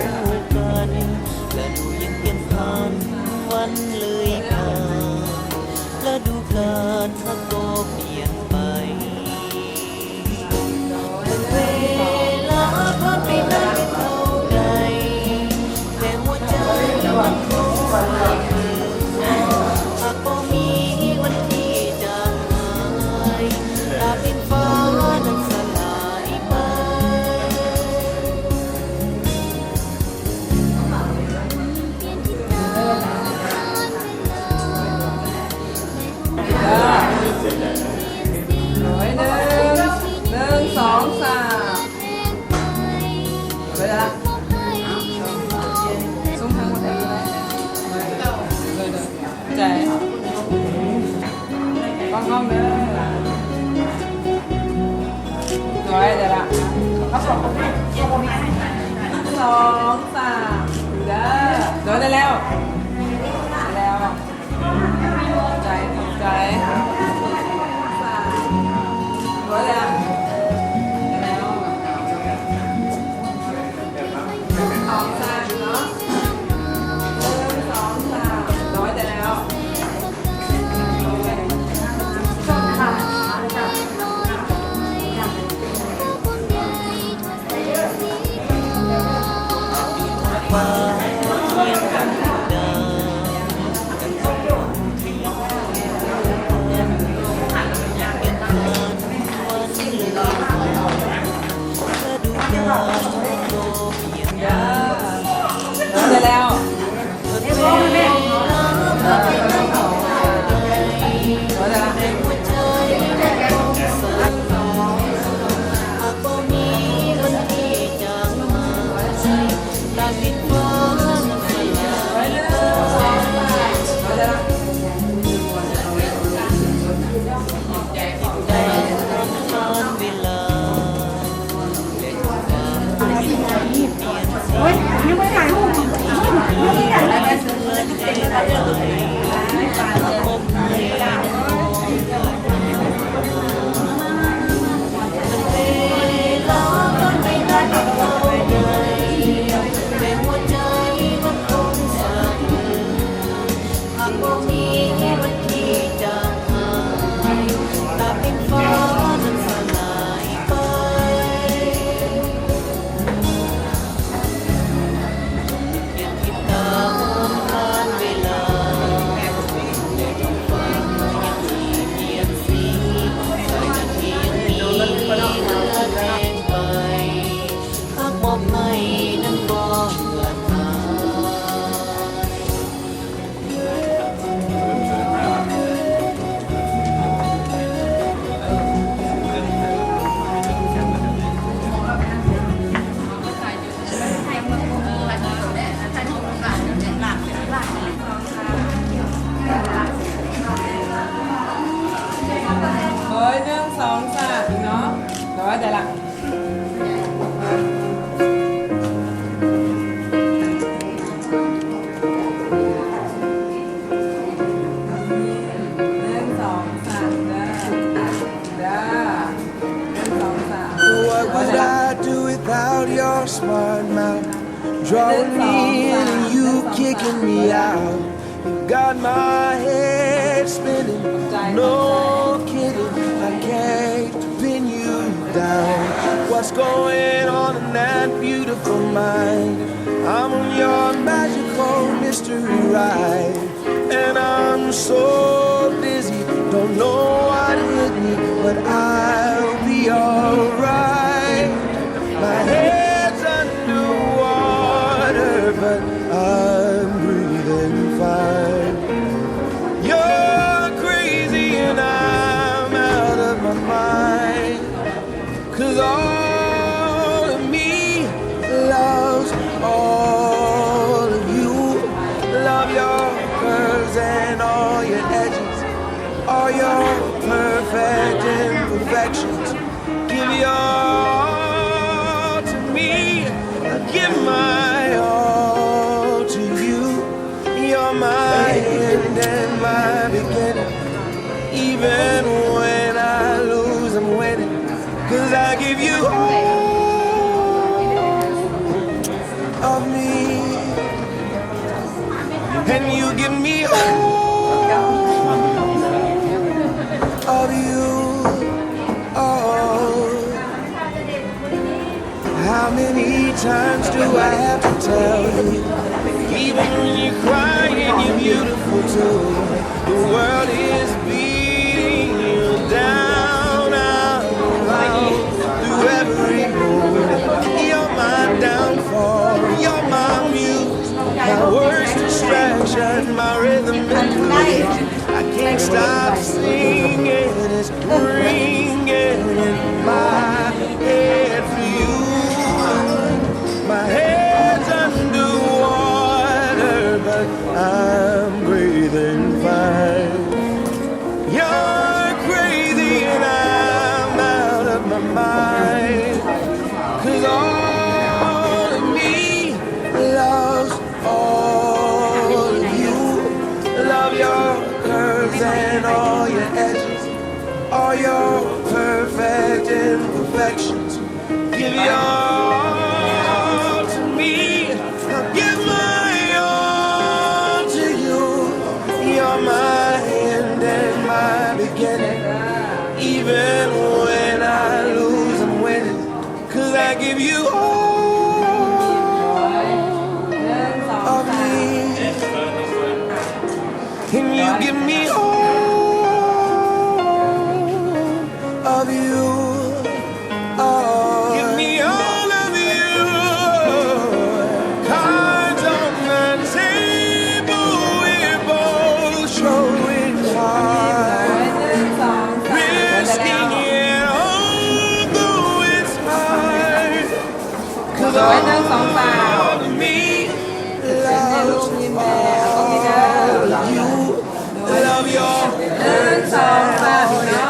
ລະດູຍັງປ່ຽນຜັນ ວັນເລີຍຜ່ານ ລະດູການຫາກກໍປ່ຽນໄປ ເວລາຜ່ານໄປນານເທົ່າໃດ ແຕ່ຫົວໃຈຍັງຄົງເໝືອນເດີມ ຫາກບໍ່ມີວັນທີ່ຈາງຫາຍ ຖ້າເປັນຟ້ານັ້ນສະຫຼາຍໄປ. ໂດຍ ໜຶ່ງ ໜຶ່ງ ສອງ ສາມ ເວລາ ຊຸມທັງໝົດເລີຍ ໂດຍ ໂດຍ ໃຈ ກ້ອງໆ ເດີ ໂດຍ ໄດ້ລະ ສອງ ສາມ ເດີ ໂດຍ ໄດ້ແລ້ວ ໄດ້ແລ້ວ. ຂອບໃຈ ຂອບໃຈ ສາມ ຮ້ອຍແລ້ວ ສອງ ສາມ ເນາະ ໜຶ່ງ ສອງ ສາມ ຮ້ອຍແລ້ວ. ເດີ ໂອ້ຍ ຍັງບໍ່ໄດ້ຖ່າຍຮູບ ໂອ້ຍ ໜຶ່ງ ສອງ ສາມ ເນາະ ແຕ່ວ່າໄດ້ລະ ໜຶ່ງ ສອງ ສາມ ເດີ ເດີ ໜຶ່ງ ສອງ ສາມ What would I do without your smart mouth? Drawing me in and you kicking me out. You got my head spinning, no kidding, I can't pin you down. What's going on in that beautiful mind? I'm on your magical mystery ride, and I'm so dizzy, don't know what hit me, but I'll be alright. My head's underwater, but I'm breathing fine. You're crazy and I'm out of my mind. 'Cause all of me loves all of you. Love your curves and all your edges, all your perfect imperfections. Give your all to me, I give my all to you. You're my end and my beginning. Even when I lose, I'm winning. 'Cause I give you all of me, and you give me all of you. Oh. How many times do I have to tell you? Even when you're crying, you're beautiful too. The world is beating you down, out, out, through every mood. You're my downfall, you're my muse, my worst distraction, my rhythm and blues. I can't stop singing, it's ringing in my head for you. My head's underwater, but I'm breathing fine. You're crazy and I'm out of my mind. 'Cause all of me loves all of you. Love your curves and all your edges, all your perfect imperfections. Give your all to me, I'll give my all to you. You're my end and my beginning. Even when I lose, I'm winning. 'Cause I give you all of me, and you give me all of you. Oh, give me all of you. Cards on the table, we're both showing heart. Risking it all, though it's hard. ໂດຍ ໜຶ່ງ ສອງ ສາມ all of me loves all of you. ໜຶ່ງ ສອງ ສາມ ເນາະ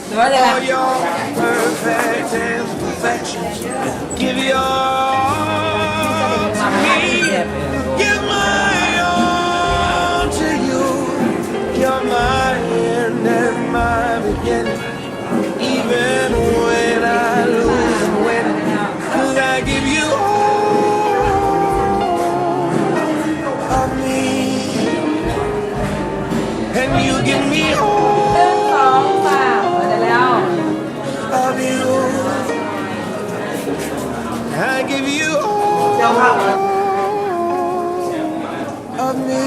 ໂດຍ ໄດ້ລະ all your perfect imperfections. Give your all to me. Give my all to you. You're my end and my beginning. Even when I lose and win, 'cause I give you all of me, and you give me all ໜຶ່ງ ສອງ ສາມ ໄດ້ແລ້ວ of you. I give you all of me,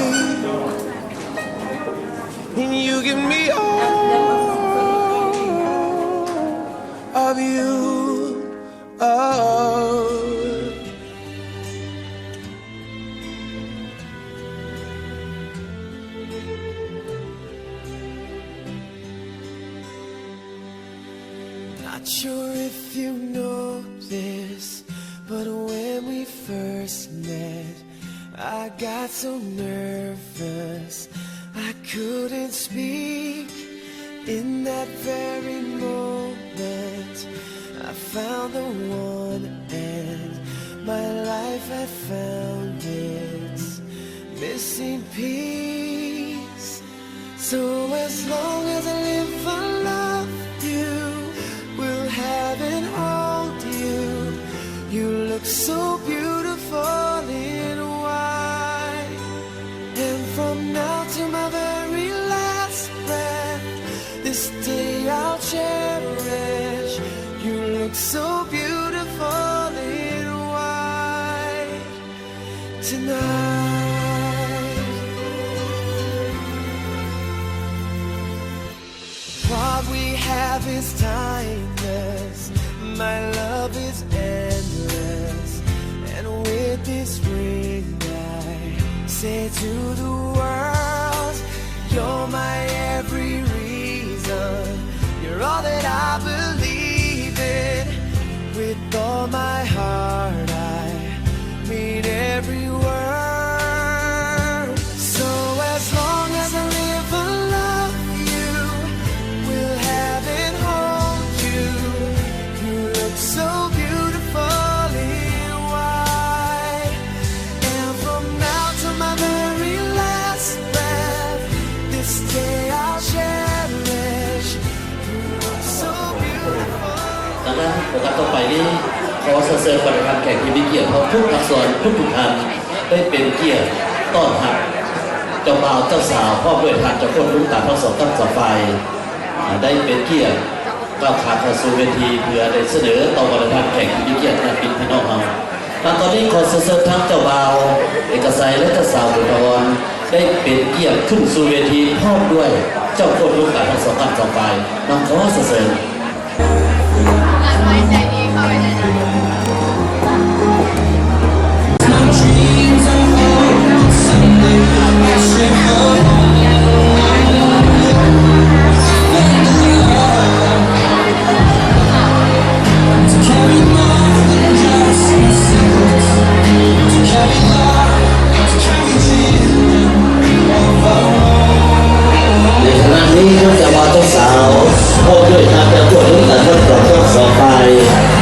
and you give me all of you. Oh. Not sure if you know this, but when we first met, I got so nervous I couldn't speak. In that very moment, I found the one, and my life had found its missing piece. So as long as I live, I love you, will have and hold you. You look so beautiful in white. And from now to my very last breath, this day I'll cherish. You look so beautiful in white tonight. What we have is timeless. My love is endless. And with this ring, I say to the world, you're my every reason. You're all that I believe in. With all my heart, I mean every word. So as long as I live, I love you, will have and hold you. You look so beautiful in white. And from now to my very last breath, this day I'll cherish. ດັ່ງນັ້ນ ໂອກາດຕໍ່ໄປນີ້ ຂໍສະເຊີນບັນດາທ່ານແຂກທີ່ມີກຽດ ເຮົາທຸກພາກສ່ວນ ທຸກໆທ່ານ ໄດ້ເປັນກຽດຕ້ອນຮັບເຈົ້າບ່າວເຈົ້າສາວ ພ້ອມດ້ວຍທ່ານເຈົ້າຄົນລຸງຕາທັງສອງກັບສອງຝ່າຍ ໄດ້ເປັນກຽດກ້າວຂາເຂົ້າສູ່ເວທີ ເພື່ອໄດ້ສະເໜີຕໍ່ບັນດາທ່ານແຂກທີ່ມີກຽດ ຍາດມິດພີ່ນ້ອງເຮົາ. ແລະຕອນນີ້ ຂໍສະເຊີນທັງເຈົ້າບ່າວເອກະໄຊ ແລະ ເຈົ້າສາວບຸນຖາວອນ ໄດ້ເປັນກຽດຂຶ້ນສູ່ເວທີ ພ້ອມດ້ວຍເຈົ້າຄົນລຸງຕາທັງສອງກັບສອງຝ່າຍ ມາຂໍສະເຊີນ. ໃນຂະນະນີ້ ເຈົ້າບ່າວເຈົ້າສາວ ພ້ອມດ້ວຍຄະນະເຈົ້າພວກລຸງຕາທັງສອງກັບສອງຝ່າຍ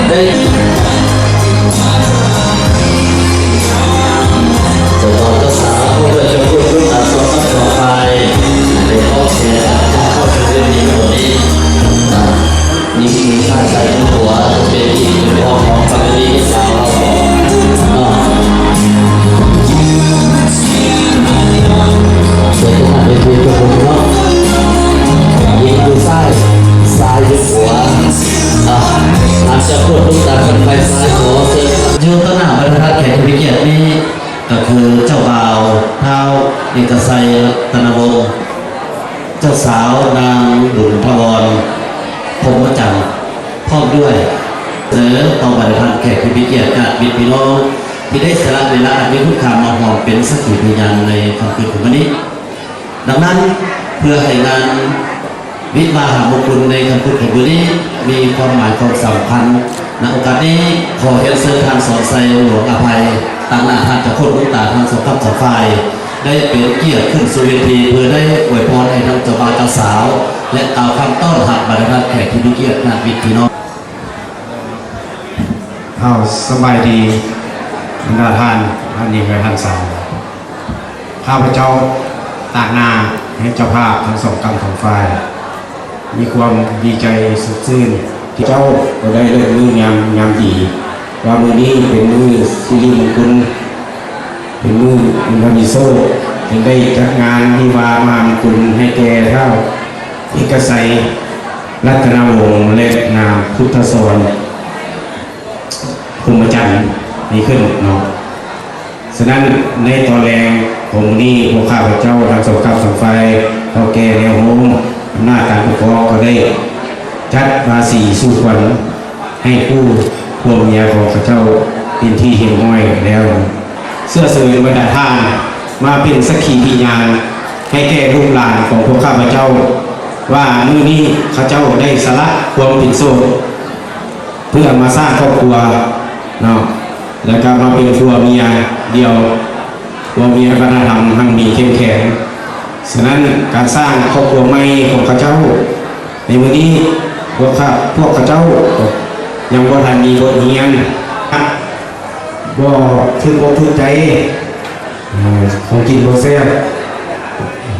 ໄດ້ ເຈົ້າບ່າວເຈົ້າສາວ ພ້ອມດ້ວຍເຈົ້າພວກລຸງຕາທັງສອງກັບສອງຝ່າຍ ໄດ້ຮອບແຂກເຂົ້າສູ່ເວທີໂຕນີ້ ຍິງຊາຍຊາຍຍິງຂວາ ເປັນທີ່ເປັນຂອງຂອງສາມີສາວເຮົາເນາະ. ເຊີນທຸກທ່ານເວທີທຸກຄົນເນາະ ຍິງຢູ່ຊ້າຍ ຊາຍຢູ່ຂວາ ອາ ອາດຈະເປີດໂອກາດກັນໄປຊາຍ ຂໍເຊີນ ຢູ່ຕໍ່ໜ້າບັນດາທ່ານແຂກທີ່ມີກຽດນີ້ ກໍຄືເຈົ້າບ່າວ ທ້າວ ເອກະໄຊ ລັດຕະນະວົງ, ເຈົ້າສາວ ນາງ ບຸນທະວອນ ພົມມະຈັນ ພ້ອມດ້ວຍ ສະເໜີຕໍ່ບັນດາທ່ານແຂກທີ່ມີກຽດ ຍາດມິດພີ່ນ້ອງ ທີ່ໄດ້ສະຫຼະເວລາອັນມີຄຸນຄ່າມາຮ່ວມເປັນສັກຂີພະຍານໃນຄ່ຳຄືນຂອງມື້ນີ້. ດັ່ງນັ້ນ ເພື່ອໃຫ້ງານວິວາຫະມຸງຄຸນໃນຄ່ຳຄືນຂອງມື້ນີ້ ມີຄວາມໝາຍຄວາມສຳຄັນ, ໃນໂອກາດນີ້ ຂໍຮຽນເຊີນທ່ານສອນໄຊ ຫຼວງອະໄພ ຕາງໜ້າທ່ານເຈົ້າໂຄດດົງຕາທັງສອງກັບສອງຝ່າຍ ໄດ້ເປັນກຽດຂຶ້ນສູ່ເວທີ ເພື່ອໄດ້ອວຍພອນໃຫ້ທັງເຈົ້າບ່າວເຈົ້າສາວ ແລະ ກ່າວຄຳຕ້ອນຮັບບັນດາທ່ານແຂກທີ່ມີກຽດ ຍາດມິດພີ່ນ້ອງ. ເອົາ ສະບາຍດີ ບັນດາທ່ານ ທ່ານຍິງ ແລະ ທ່ານຊາຍ. ຂ້າພະເຈົ້າຕາງໜ້າໃຫ້ເຈົ້າພາບທັງສອງກ້ຳສອງຝ່າຍ ມີຄວາມດີໃຈສົດຊື່ນ ທີ່ເຈົ້າກໍໄດ້ເລີກມື້ງາມຍາມດີ ວ່າມື້ນີ້ເປັນມື້ສິລິມຸງຄຸນ ເປັນມື້ບຸນທະວີໂຊກ ຈຶ່ງໄດ້ຈັດງານວິວາມະຫາມຸງຄຸນໃຫ້ແກ່ທ້າວເອກະໄຊ ລັດຕະນະວົງ ແລະ ນາງພຸດທະສອນ ພົມມະຈັນ ນີ້ຂຶ້ນເນາະ. ສະນັ້ນ ໃນຕອນແລງຂອງມື້ນີ້ ພວກຂ້າພະເຈົ້າທັງສອງກ້ຳສອງຝ່າຍ ເຖົ້າແກ່ແນວໂຮມ ອຳນາດການປົກຄອງ ກໍໄດ້ຈັດບາສີສູ່ຂວັນໃຫ້ຄູ່ຜົວເມຍຂອງເຂົາເຈົ້າເປັນທີ່ຮຽບຮ້ອຍແລ້ວ. ເຊື້ອເຊີນບັນດາທ່ານມາເປັນສັກຂີພິຍານໃຫ້ແກ່ລູກຫຼານຂອງພວກຂ້າພະເຈົ້າ ວ່າມື້ນີ້ເຂົາເຈົ້າໄດ້ສະຫຼະຄວາມເປັນໂສດ ເພື່ອມາສ້າງຄອບຄົວເນາະ ແລ້ວກໍມາເປັນຜົວເມຍດຽວ ຜົວເມຍວັດທະນະທຳຮັ່ງມີເຂັ້ມແຂງ. ສະນັ້ນ ການສ້າງຄອບຄົວໃໝ່ຂອງເຂົາເຈົ້າໃນມື້ນີ້ ພວກຂ້າ ພວກເຂົາເຈົ້າກໍຍັງບໍ່ທັນມີບົດຮຽນ ບໍ່ຖືກອົກຖືກໃຈ ເອີ ຂອງກິນບໍ່ແຊບ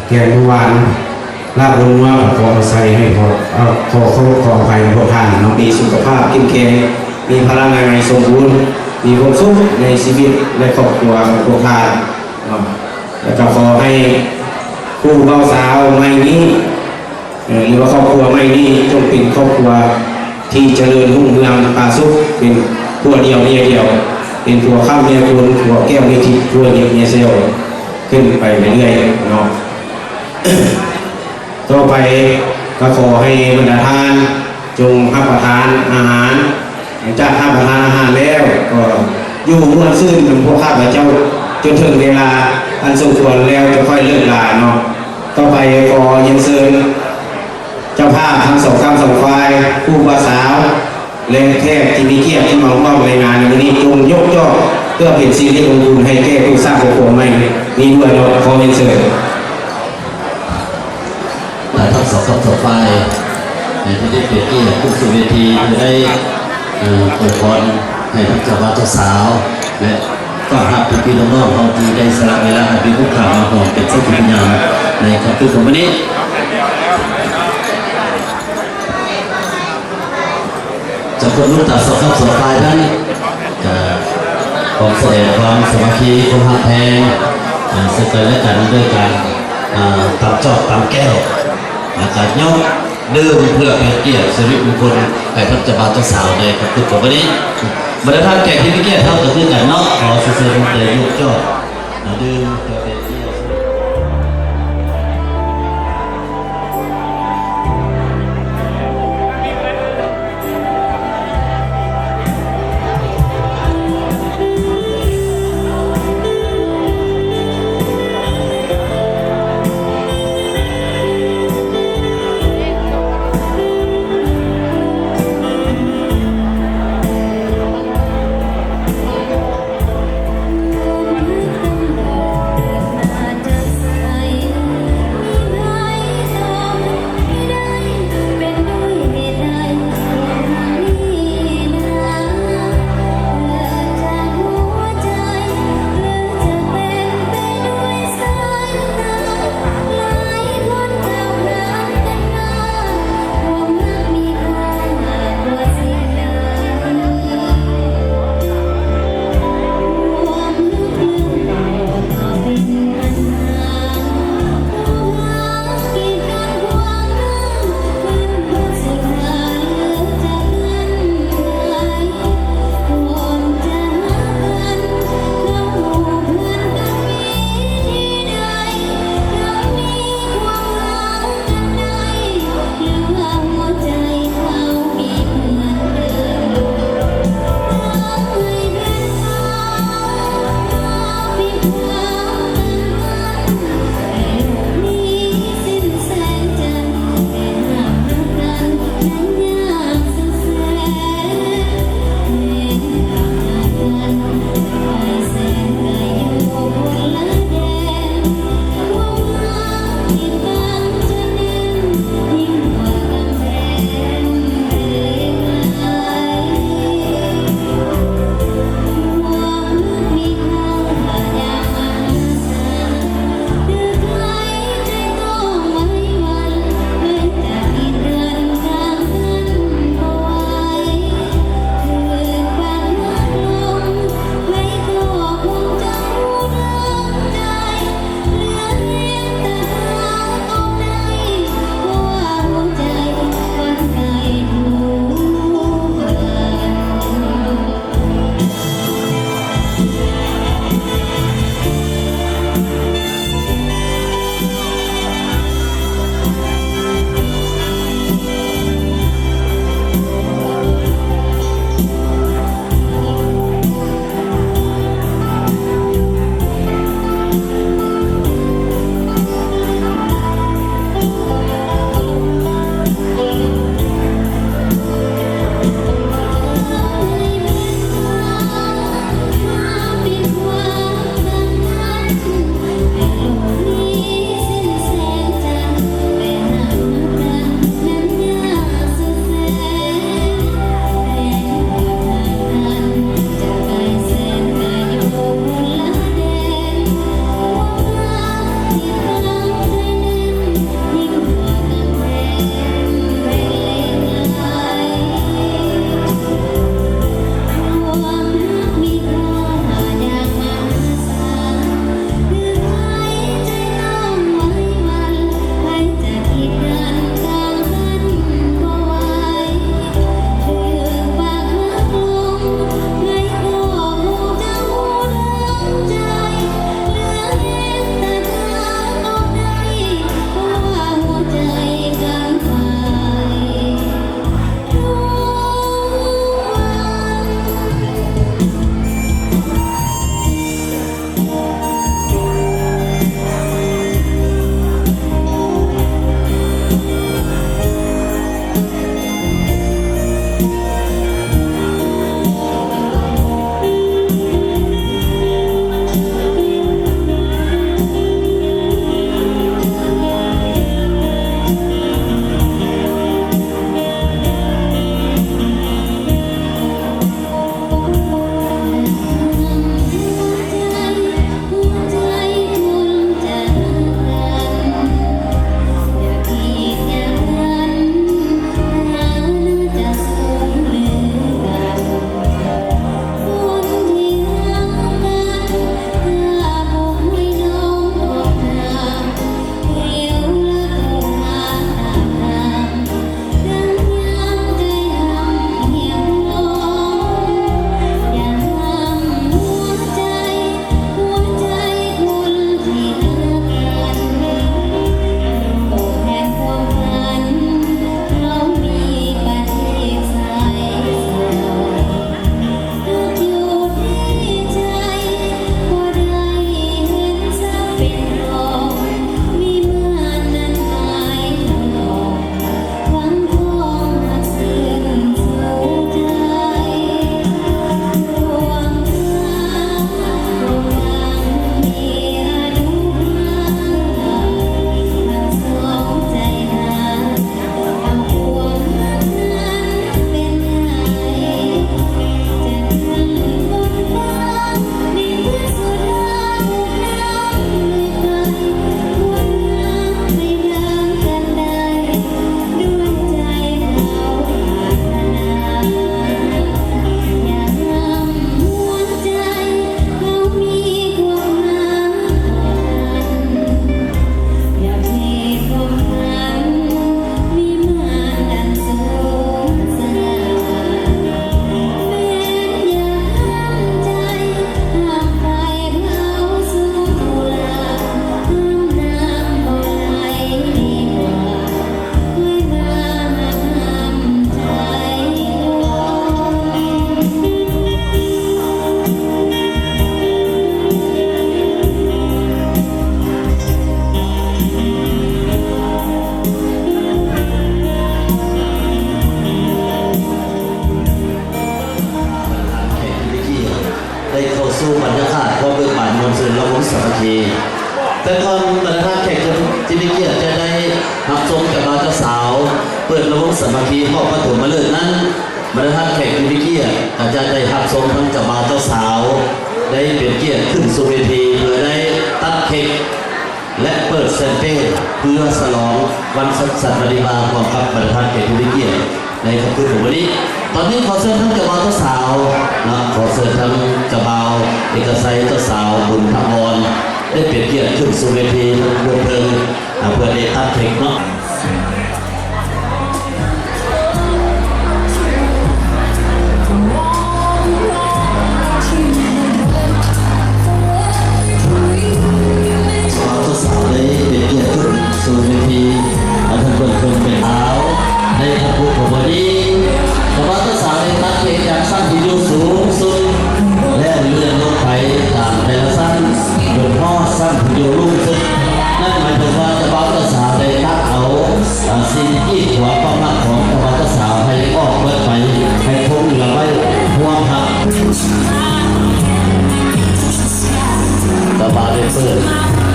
ແກງບໍ່ຫວານ ລາບບໍ່ນົວ ກໍຂໍອາໄສໃຫ້ ຂໍ ເອີ ຂໍເຄົາລົບຂໍອະໄພພວກທ່ານເນາະ ມີສຸຂະພາບເຂັ້ມແຂງ ມີພະລະນາໄມສົມບູນ ມີຄວາມສຸກໃນຊີວິດ ແລະ ຄອບຄົວຂອງພວກທ່ານເນາະ. ແລ້ວກໍຂໍໃຫ້ຄູ່ບ່າວສາວໃໝ່ນີ້ ເອີ ຫຼືວ່າຄອບຄົວໃໝ່ນີ້ ຈົ່ງເປັນຄອບຄົວທີ່ຈະເລີນຮຸ່ງເຮືອງຜາສຸກ ເປັນຜົວດຽວເມຍດຽວ ເປັນຜົວຄ້ຳເມຍຂຸນ ຜົວແກ້ວເມຍທິບ ຜົວຫຍິບເມຍແຊວ ຂຶ້ນໄປເລື້ອຍໆເນາະ. ຕໍ່ໄປກໍຂໍໃຫ້ບັນດາທ່ານ ຈົ່ງຮັບປະທານອາຫານ. ຫຼັງຈາກຮັບປະທານອາຫານແລ້ວ ກໍຢູ່ມ່ວນຊື່ນນຳພວກຂ້າພະເຈົ້າ ຈົນເຖິງເວລາອັນສົມຄວນແລ້ວ ຈະຄ່ອຍເລີກລາເນາະ. ຕໍ່ໄປຂໍຮຽນເຊີນເຈົ້າພາບທັງສອງກ້ຳສອງຝ່າຍ, ຄູ່ບ່າວສາວ ແລະ ແຂກທີ່ມີກຽດທີ່ມາຮ່ວມໃນງານໃນມື້ນີ້ ຈົ່ງຍົກຈອກເພື່ອເປັນສິລິມຸງຄຸນໃຫ້ແກ່ຜູ້ສ້າງຄອບຄົວໃໝ່ນີ້ດ້ວຍເນາະ. ຂໍຮຽນເຊີນ. ແລະ ທັງສອງກ້ຳສອງຝ່າຍ ໃນທີ່ໄດ້ເປັນກຽດຂຶ້ນສູ່ເວທີ ເພື່ອໄດ້ ເອີ ອວຍພອນໃຫ້ທັງເຈົ້າບ່າວເຈົ້າສາວ ແລະ ຕ້ອນຮັບພີ່ໆນ້ອງໆເຮົາທີ່ໄດ້ສະຫຼະເວລາອັນມີຄຸນຄ່າມາຮ່ວມເປັນສັກຂີພະຍານໃນຄ່ຳຄືນຂອງມື້ນີ້. ຈາກຄົນລຸກຕາສອງຂ້າງສອງຝ່າຍນັ້ນ ກະພ້ອມສະແດງຄວາມສາມັກຄີ ຄວາມຮັກແພງ ເຊິ່ງກັນແລະກັນ ດ້ວຍການ ຕຳຈອກຕຳແກ້ວ ແລະກະຍົກດື່ມເພື່ອເປັນກຽດສິລິມຸງຄຸນໃຫ້ທັງເຈົ້າບ່າວເຈົ້າສາວໃນຄ່ຳຄືນຂອງມື້ນີ້. ບັນດາທ່ານແຂກທີ່ມີກຽດເຮົາກໍຄືກັນເນາະ ຂໍເຊີນເຊີນໄດ້ຍົກຈອກ ເອີ ດື່ມເພື່ອເປັນກຽດ ສູ່ບັນຍາກາດຄວາມເບີກບານມ່ວນຊື່ນລະວົງສາມັກຄີ. ແຕ່ກ່ອນບັນດາທ່ານແຂກທີ່ມີກຽດຈະໄດ້ຮັບຊົມເຈົ້າບ່າວເຈົ້າສາວເປີດລະວົງສາມັກຄີຮອບປະຖົມມະເລີກນັ້ນ, ບັນດາທ່ານແຂກທີ່ມີກຽດກໍຈະໄດ້ຮັບຊົມທັງເຈົ້າບ່າວເຈົ້າສາວໄດ້ເປັນກຽດຂຶ້ນສູ່ເວທີ ເພື່ອໄດ້ຕັດເຄັກ ແລະ ເປີດແຊມເປນເພື່ອສະຫຼອງວັນສັດ ສັດວັນດີມາ ພ້ອມກັບບັນດາທ່ານແຂກທີ່ມີກຽດໃນຄ່ຳຄືນຂອງມື້ນີ້. ຕອນນີ້ຂໍເຊີນທັງເຈົ້າບ່າວເຈົ້າສາວເນາະ, ຂໍເຊີນທັງເຈົ້າບ່າວເອກະໄຊ ເຈົ້າສາວບຸນຖາວອນ ໄດ້ເປັນກຽດຂຶ້ນສູ່ເວທີເທິງ ເພື່ອໄດ້ຕັດເຄັກເນາະ. ບ່າວເຈົ້າສາວໄດ້ເປັນກຽດຂຶ້ນສູ່ເວທີ ອາ ເພິ່ນເປັນສາວໃນຄັນຄູຂອງມື້ນີ້. ບ່າວເຈົ້າສາວໄດ້ຕັດເຄັກຈາກຊັ້ນທີ່ຢູ່ສູງສຸດ ແລ້ວເລື່ອນລົງໄປຕາມແຕ່ລະຊັ້ນ ຈົນຮອດຊັ້ນທີ່ຢູ່ສູງສຸດ. ນັ້ນໝາຍເຖິງວ່າເຈົ້າບ່າວເຈົ້າສາວໄດ້ຕັດເອົາ ອາ ສິ່ງກີດຂວາງຄວາມຮັກຂອງເຈົ້າບ່າວເຈົ້າສາວໃຫ້ອອກເບິດໄປ, ໃຫ້ຄົງເຫຼືອໄວ້ຮ່ວມຮັກ. ເຈົ້າບ່າວໄດ້ເປີດ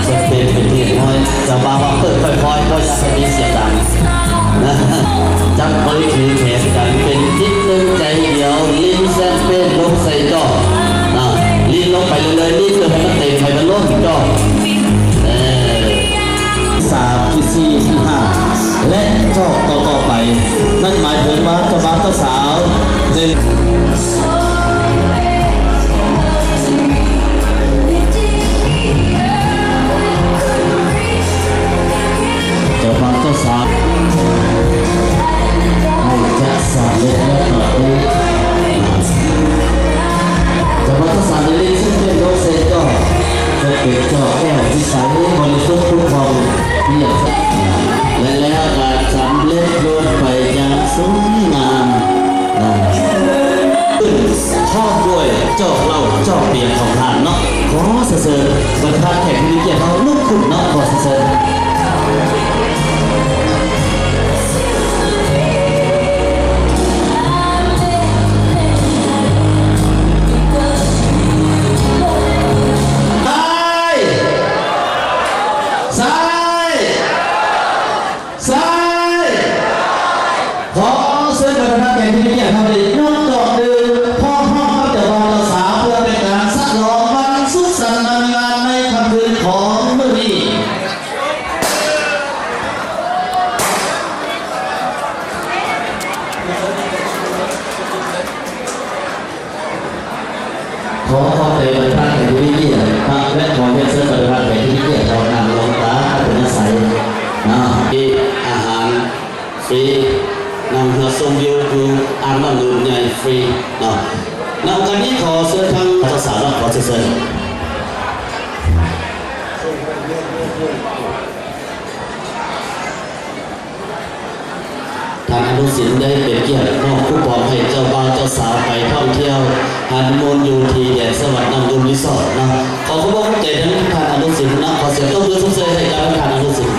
ແຊມເປນເປັນທີ່ຮຽບຮ້ອຍ. ເຈົ້າບ່າວວ່າເປີດຄ່ອຍໆ ບໍ່ຢາກໃຫ້ມີສຽງດັງ. ຈັບມືຖືແຂນກັນເປັນຈິດໜຶ່ງໃຈດຽວ, ລິນແຊມເປນລົງໃສ່ຈອກ. ລິນລົງໄປເລື້ອຍໆ, ລິນຈົນໃຫ້ມັນເຕັມ, ໃຫ້ມັນລົ້ນຈອກ. ເອີ ສາມ ທີສີ່ ທີຫ້າ ແລະ ຈອກຕໍ່ໆໄປ. ນັ້ນໝາຍເຖິງວ່າເຈົ້າບ່າວເຈົ້າສາວ ເຈົ້າບ່າວເຈົ້າສາວ ໃຫ້ຈັດສັນເລັກນ້ອຍ. ເຈົ້າບ່າວເຈົ້າສາວໄດ້ເລັງເຊິ່ງເປັນໂລເຊນຈອກ ເຊິ່ງເປັນຈອກແກ້ວທີ່ໃສບໍລິສຸດ ຄຸ້ມຄອງ ຮຽບຮ້ອຍ ແລະ ແລ້ວກໍສຳເລັດລົງໄປຢ່າງສວຍງາມ. ພ້ອມດ້ວຍຈອກເຫຼົ້າຈອກເບຍຂອງທ່ານເນາະ. ຂໍສະເຊີນບັນດາແຂກທີ່ມີກຽດເຮົາລຸກຂຶ້ນເນາະ. ຂໍສະເຊີນ. ຊ້າຍ! ຊ້າຍ! ຊ້າຍ! ຂໍເຊີນບັນດາແຂກທີ່ມີກຽດເຮົາໄດ້ຍົກດອກດື່ມພ້ອມໆກັບເຈົ້າບ່າວເຈົ້າສາວ ເພື່ອເປັນການສະຫຼອງວັນສຸກສັນວັນງານໃນຄ່ຳຄືນຂອງມື້ນີ້. ຂໍຂອບໃຈບັນດາແຂກທີ່ມີກຽດ ແລະ ຂໍຮຽນເຊີນບັນດາແຂກທີ່ມີກຽດເຮົານັ່ງລົງຕາມອັດຕະຍາໄສເນາະ. ມີອາຫານຟຣີ ນຳເຮືອຊົມວິວຢູ່ອ່າງນ້ຳດື່ມໃຫຍ່ຟຣີເນາະ. ໃນໂອກາດນີ້ຂໍເຊີນທາງເຈົ້າສາວເນາະ ຂໍເຊີນ. ທ່ານອະນຸສິນໄດ້ເປັນກຽດມອບຄູປອງໃຫ້ເຈົ້າບ່າວເຈົ້າສາວໄປທ່ອງທ່ຽວຮັນນີມູນຢູ່ທີ່ແດນສະຫວັດນ້ຳດື່ມຣີສອດເນາະ. ຂໍຂອບອົກຂອບໃຈທ່ານອະນຸສິນເນາະ. ຂໍສຽງຕົບມືຊົມເຊີຍໃຫ້ກັບທ່ານອະນຸສິນ.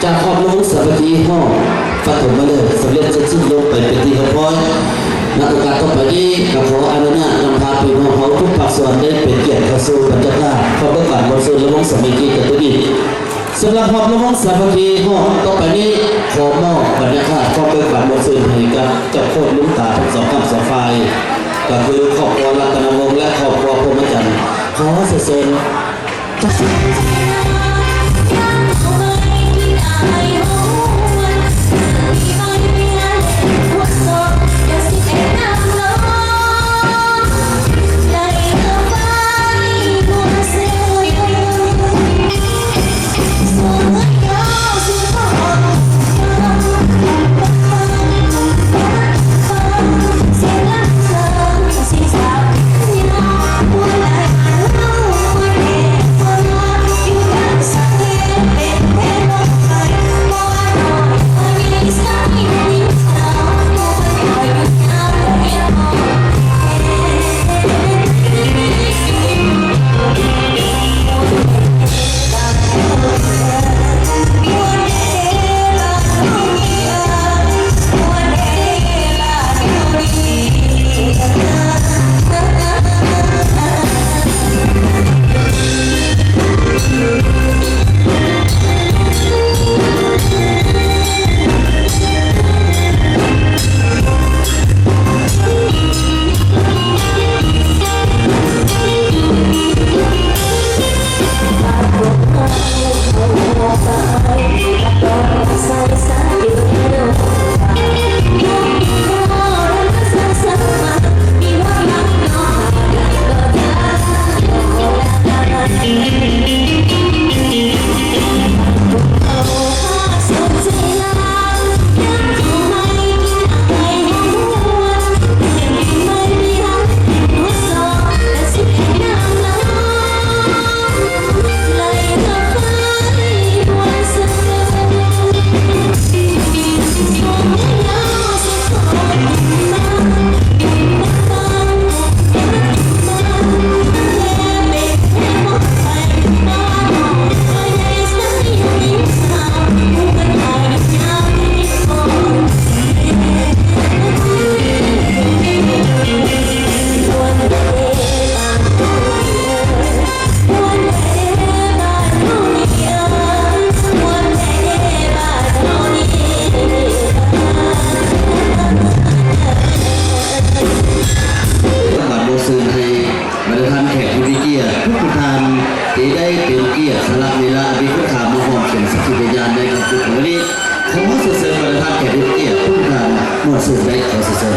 ຈາກຮອບລຳວົງສາມັກຄີຮອບປະຖົມມະເລີກສຳເລັດເສັດສິ້ນລົງໄປເປັນທີ່ຮຽບຮ້ອຍ. ໃນໂອກາດຕໍ່ໄປນີ້ ກໍຂໍອະນຸຍາດນຳພາພີ່ນ້ອງເຮົາທຸກພາກສ່ວນໄດ້ເປັນກຽດເຂົ້າສູ່ບັນຍາກາດຄວາມເບີກບານມ່ວນຊື່ນລະວົງສາມັກຄີກັນອີກ. ສຳລັບຮອບລຳວົງສາມັກຄີຮອບຕໍ່ໄປນີ້ ຂໍມອບບັນຍາກາດຄວາມເບີກບານມ່ວນຊື່ນໃຫ້ກັບເຈົ້າໂຄດລຸງຕາທັງສອງຂ້າງສອງຝ່າຍ ກໍຄືຄອບຄົວລັດຕະນະວົງ ແລະ ຄອບຄົວພົມມະຈັນ. ຂໍເຊີນ.ບາດບົດເຊີນໃຫ້ ບັນດາທ່ານແຂກຜູ້ມີກຽດທຸກໆທ່ານ ທີ່ໄດ້ເປັນກຽດສະຫຼະເວລາອັນມີຄຸນຄ່າມາຮ່ວມເປັນສັກຂີພະຍານໃນການຝຶກມື້ນີ້. ຂໍເຊີນບັນດາທ່ານແຂກຜູ້ມີກຽດທຸກໆທ່ານ ມ່ວນຊື່ນໄດ້ ຂໍເຊີນ.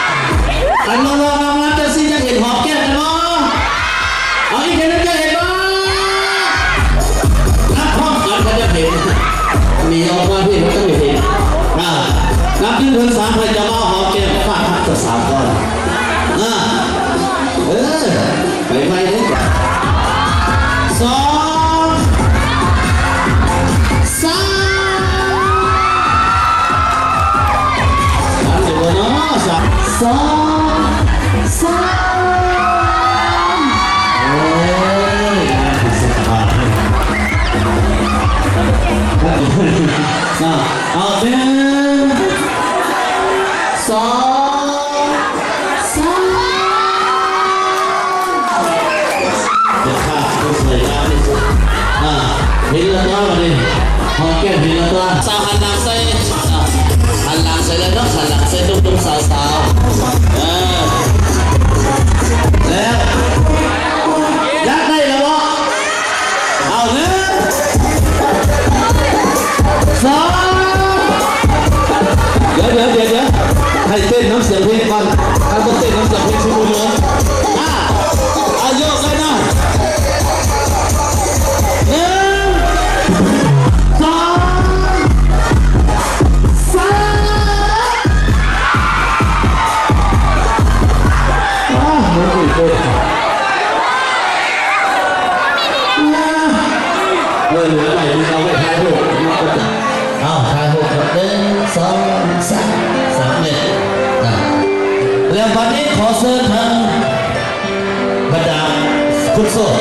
ອັນຫຼໍ່ໆງາມໆ ຈັ່ງຊີ້ ຢາກເຫັນຫອມແກ້ມກັນບໍ່? ເອົາອີກເທື່ອໜຶ່ງ ຢາກເຫັນບໍ່? ນັບພ້ອມກັນ ຄັນຢາກເຫັນ ໜີອອກມາພີ້ ມັນຕ້ອງໄດ້ເຫັນ. ອ່າ ນັບໜຶ່ງເຖິງສາມ ໃຜຈະມາຫອມແກ້ມ ຟາດທັບສາມກ່ອນ. ອ່າ ເອີ ໄປໄວເດ້. ສອງ ສາມ ທັນຢູ່ບໍ່ນໍ? ສາມ ສອງ ສາມ ໂອ້ຍ ງາມທີ່ສຸດ. ເອົາ ເອົາ ໜຶ່ງ ສອງ ສາມ ເປັນພາບທີ່ສວຍງາມທີ່ສຸດ. ອ່າ ເຫັນແລ້ວຕົວະ ບັດນີ້ ຫອມແກ້ມເຫັນແລ້ວຕົວະ. ສາວຫັນຫຼັງໃສ່ ອ່າ ຫັນຫຼັງໃສ່ເລີຍເນາະ ຫັນຫຼັງໃສ່ໜຸ່ມໆ ສາວໆ ເອີ ແລ້ວ ຢາກໄດ້ແລ້ວບໍ່? ເອົາ ໜຶ່ງ ສອງ ດຽວ ດຽວ ດຽວ ດຽວ ໃຫ້ເຕັ້ນນຳສຽງເພງກ່ອນ. ຖ້າບໍ່ເຕັ້ນນຳສຽງເພງຊິບໍ່ມ່ວນ. ອ່າ ເອົາ ໂຍກເລີຍເນາະ. ໜຶ່ງ ສອງ ສາມ ອ່າ ມັນຖືກເລີຍ. ເອີ ເຫຼືອໄວ້ນີ້ເອົາໄວ້ຖ່າຍຮູບເນາະ. ເອົາ ຖ່າຍຮູບ ໜຶ່ງ ສອງ ສາມ ສາມ ເອັດ ອ່າ ແລ້ວບັດນີ້ຂໍເຊີນທາງບັນດາຄຸນໂສດ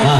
ອ່າ.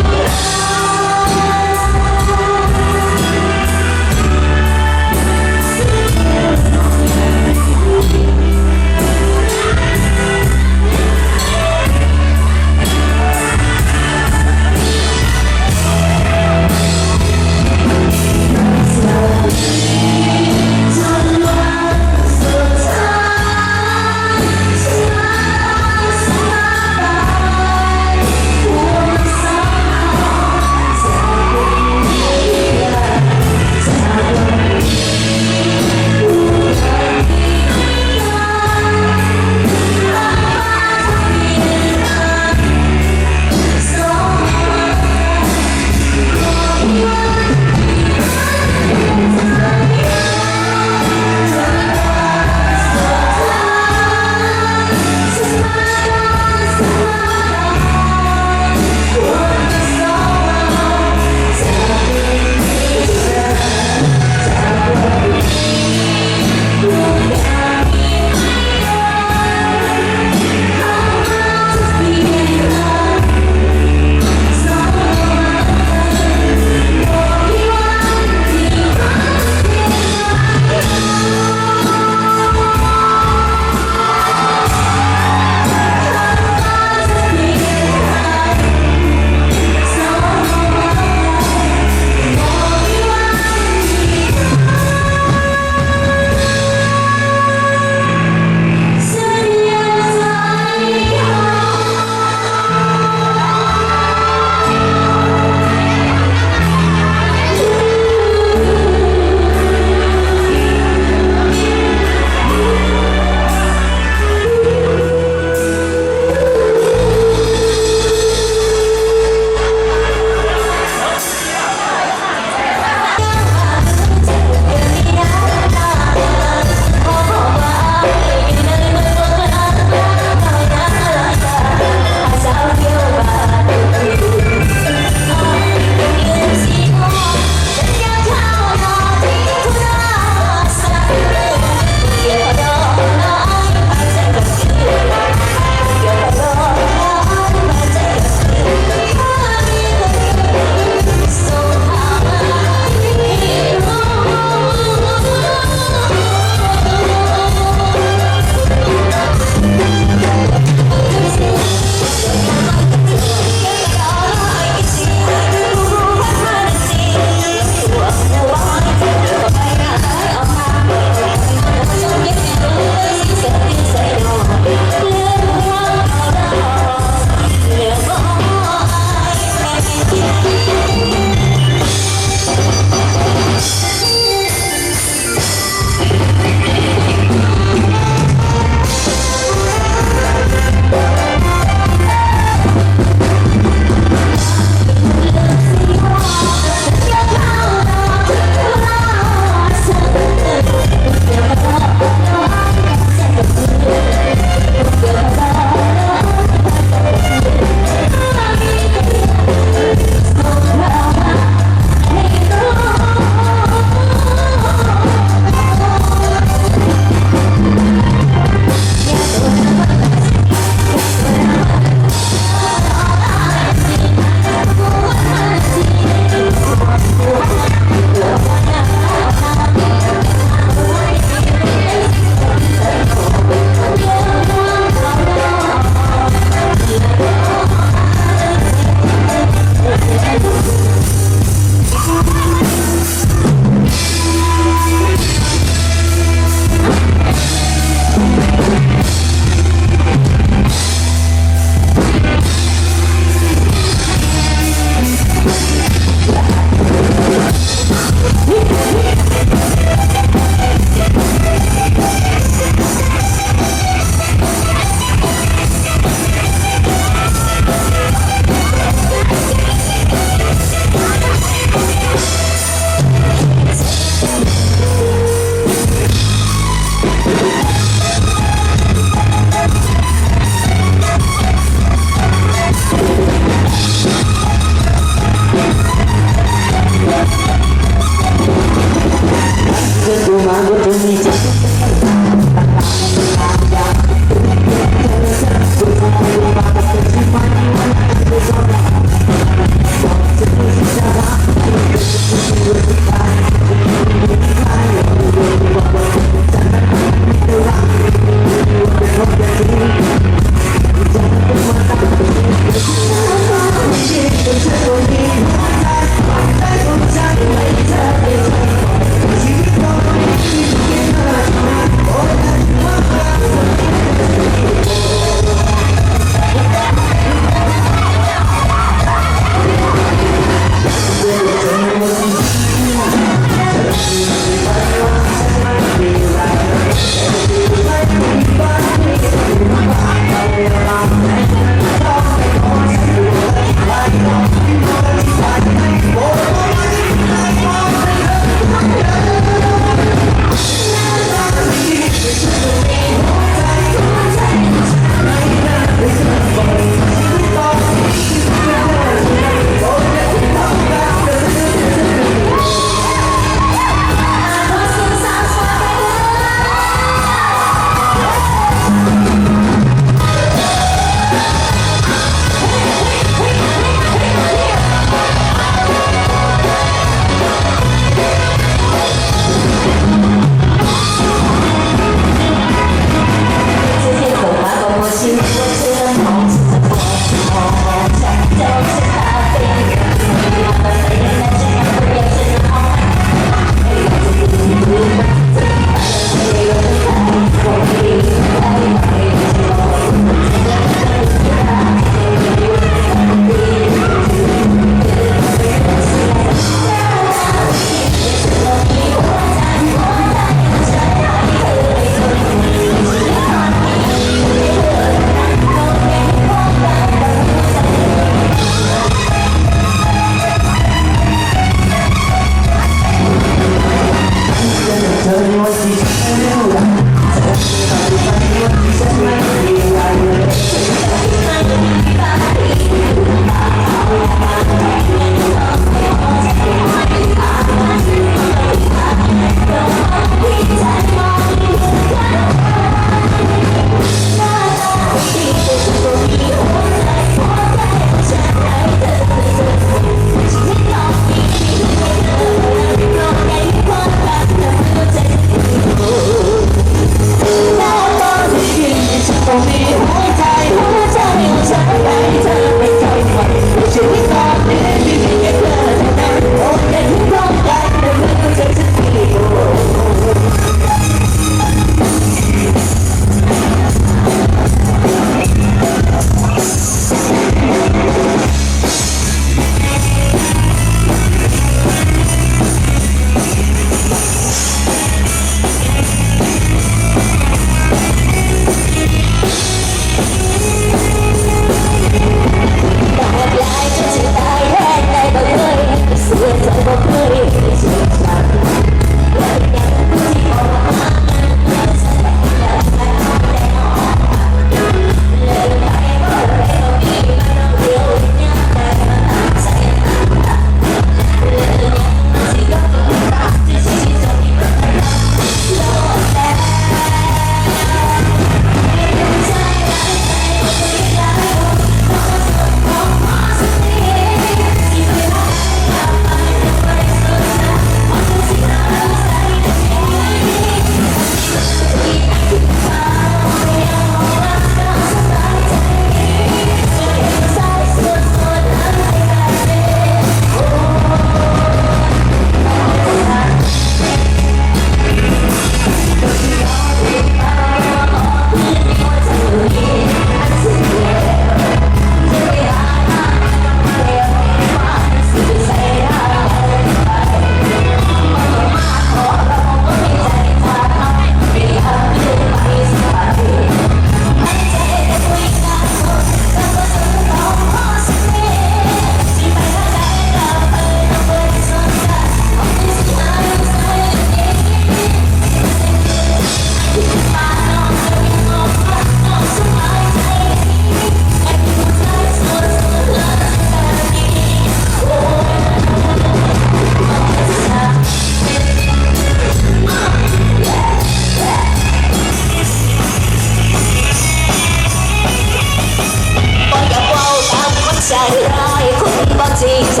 ຈິດໃຈ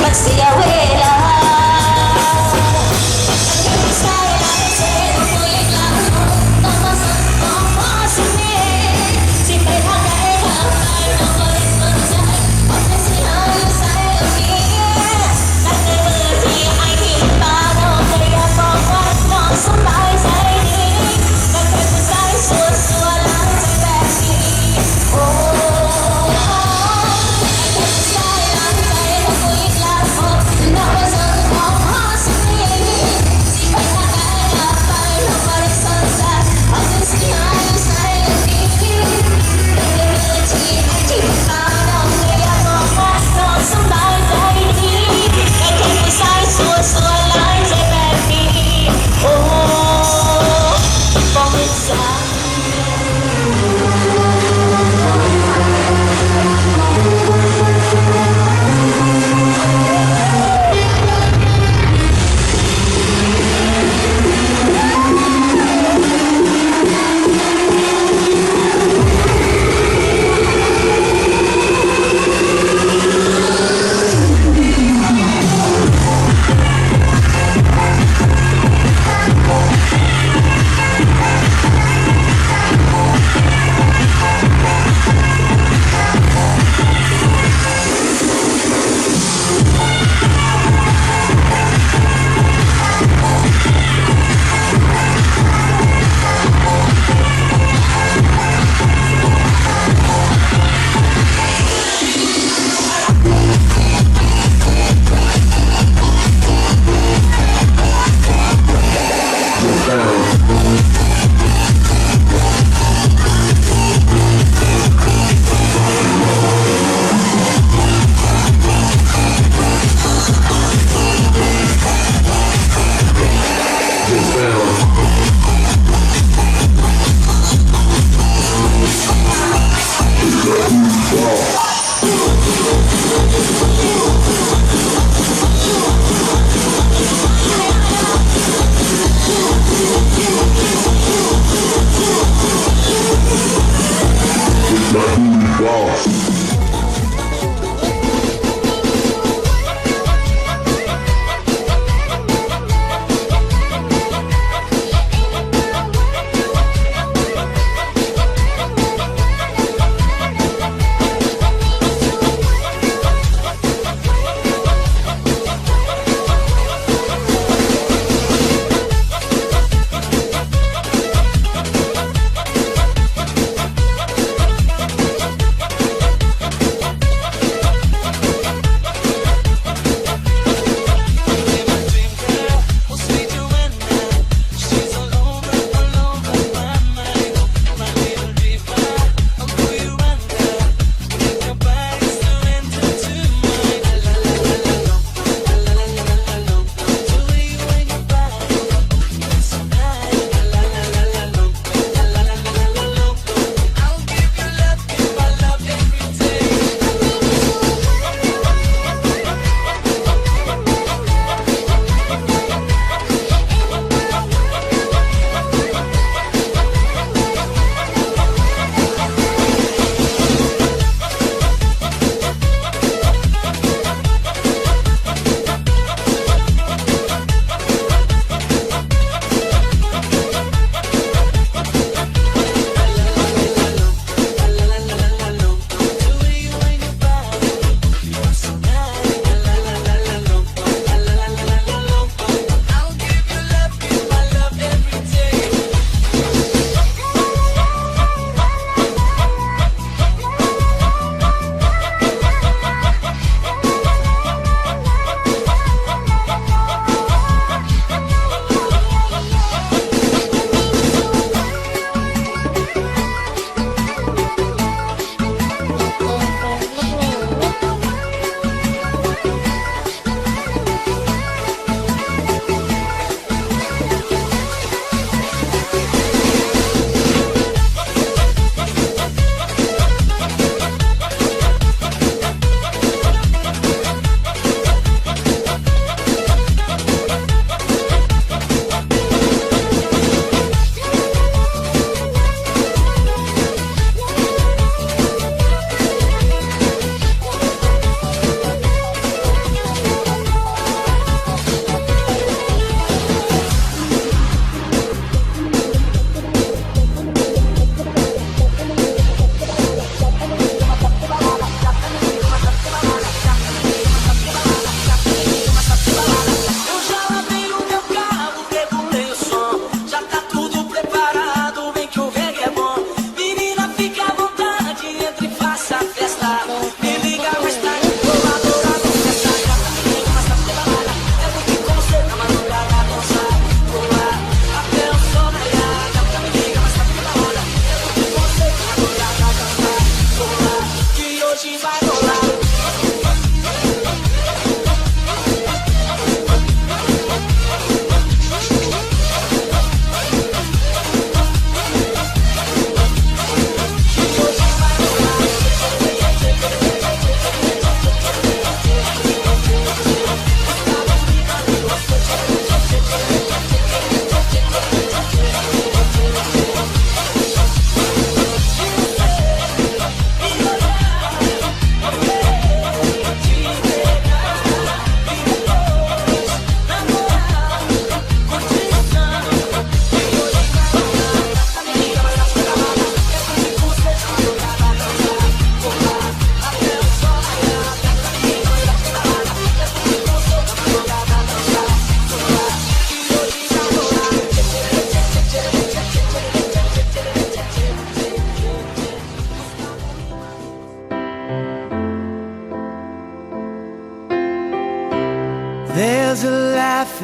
ມັນເສຍເວລາ.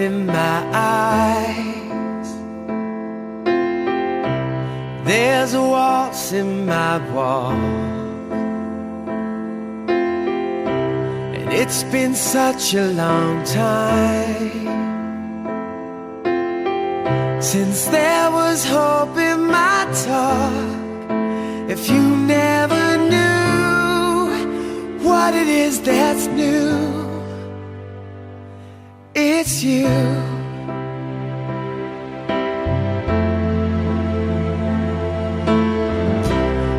in my eyes. There's a waltz in my walk. And it's been such a long time since there was hope in my talk. If you never knew what it is that's new, it's you.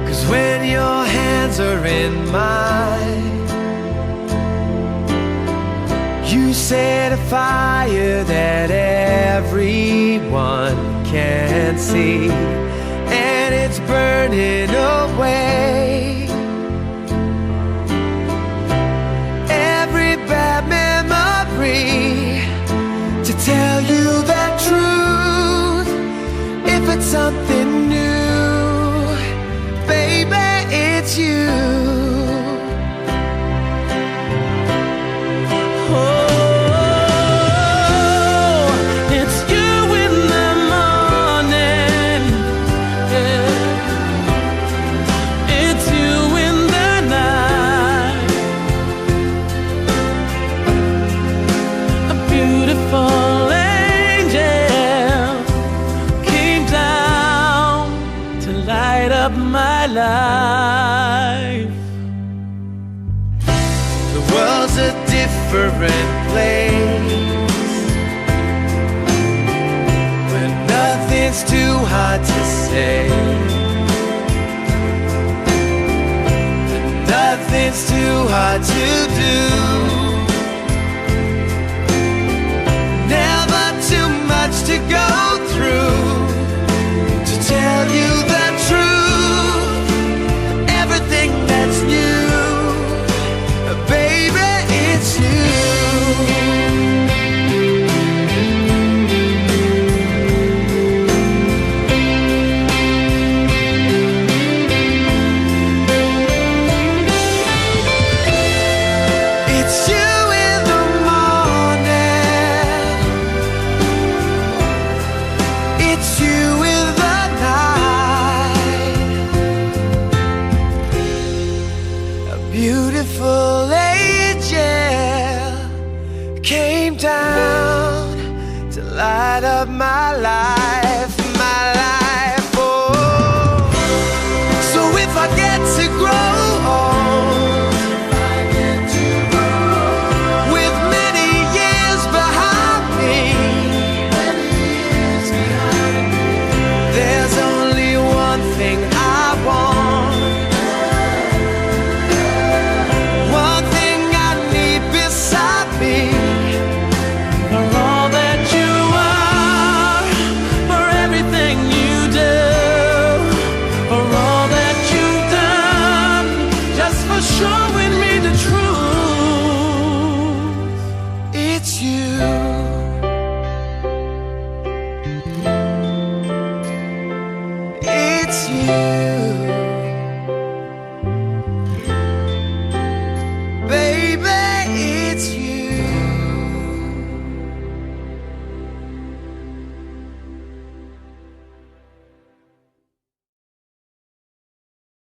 'Cause when your hands are in mine, you set a fire that everyone can see, and it's burning away every bad memory. To tell you the truth, if it's something new, baby, it's you. Oh, it's you in the morning. Yeah. It's you in the night. A beautiful angel came down to light up my life. The world's a different place, where nothing's too hard to say, and nothing's too hard to do. Never too much to go through. To tell you the truth, everything that's new, baby, it's you. It's you in the morning. It's you in the night. A beautiful angel came down to light up my life, my life, oh. So if I get to grow old with many years behind me, there's only one thing I want, one thing I need beside me. For all that you are, for everything you do, for all that you've done, just for showing me the truth. It's you.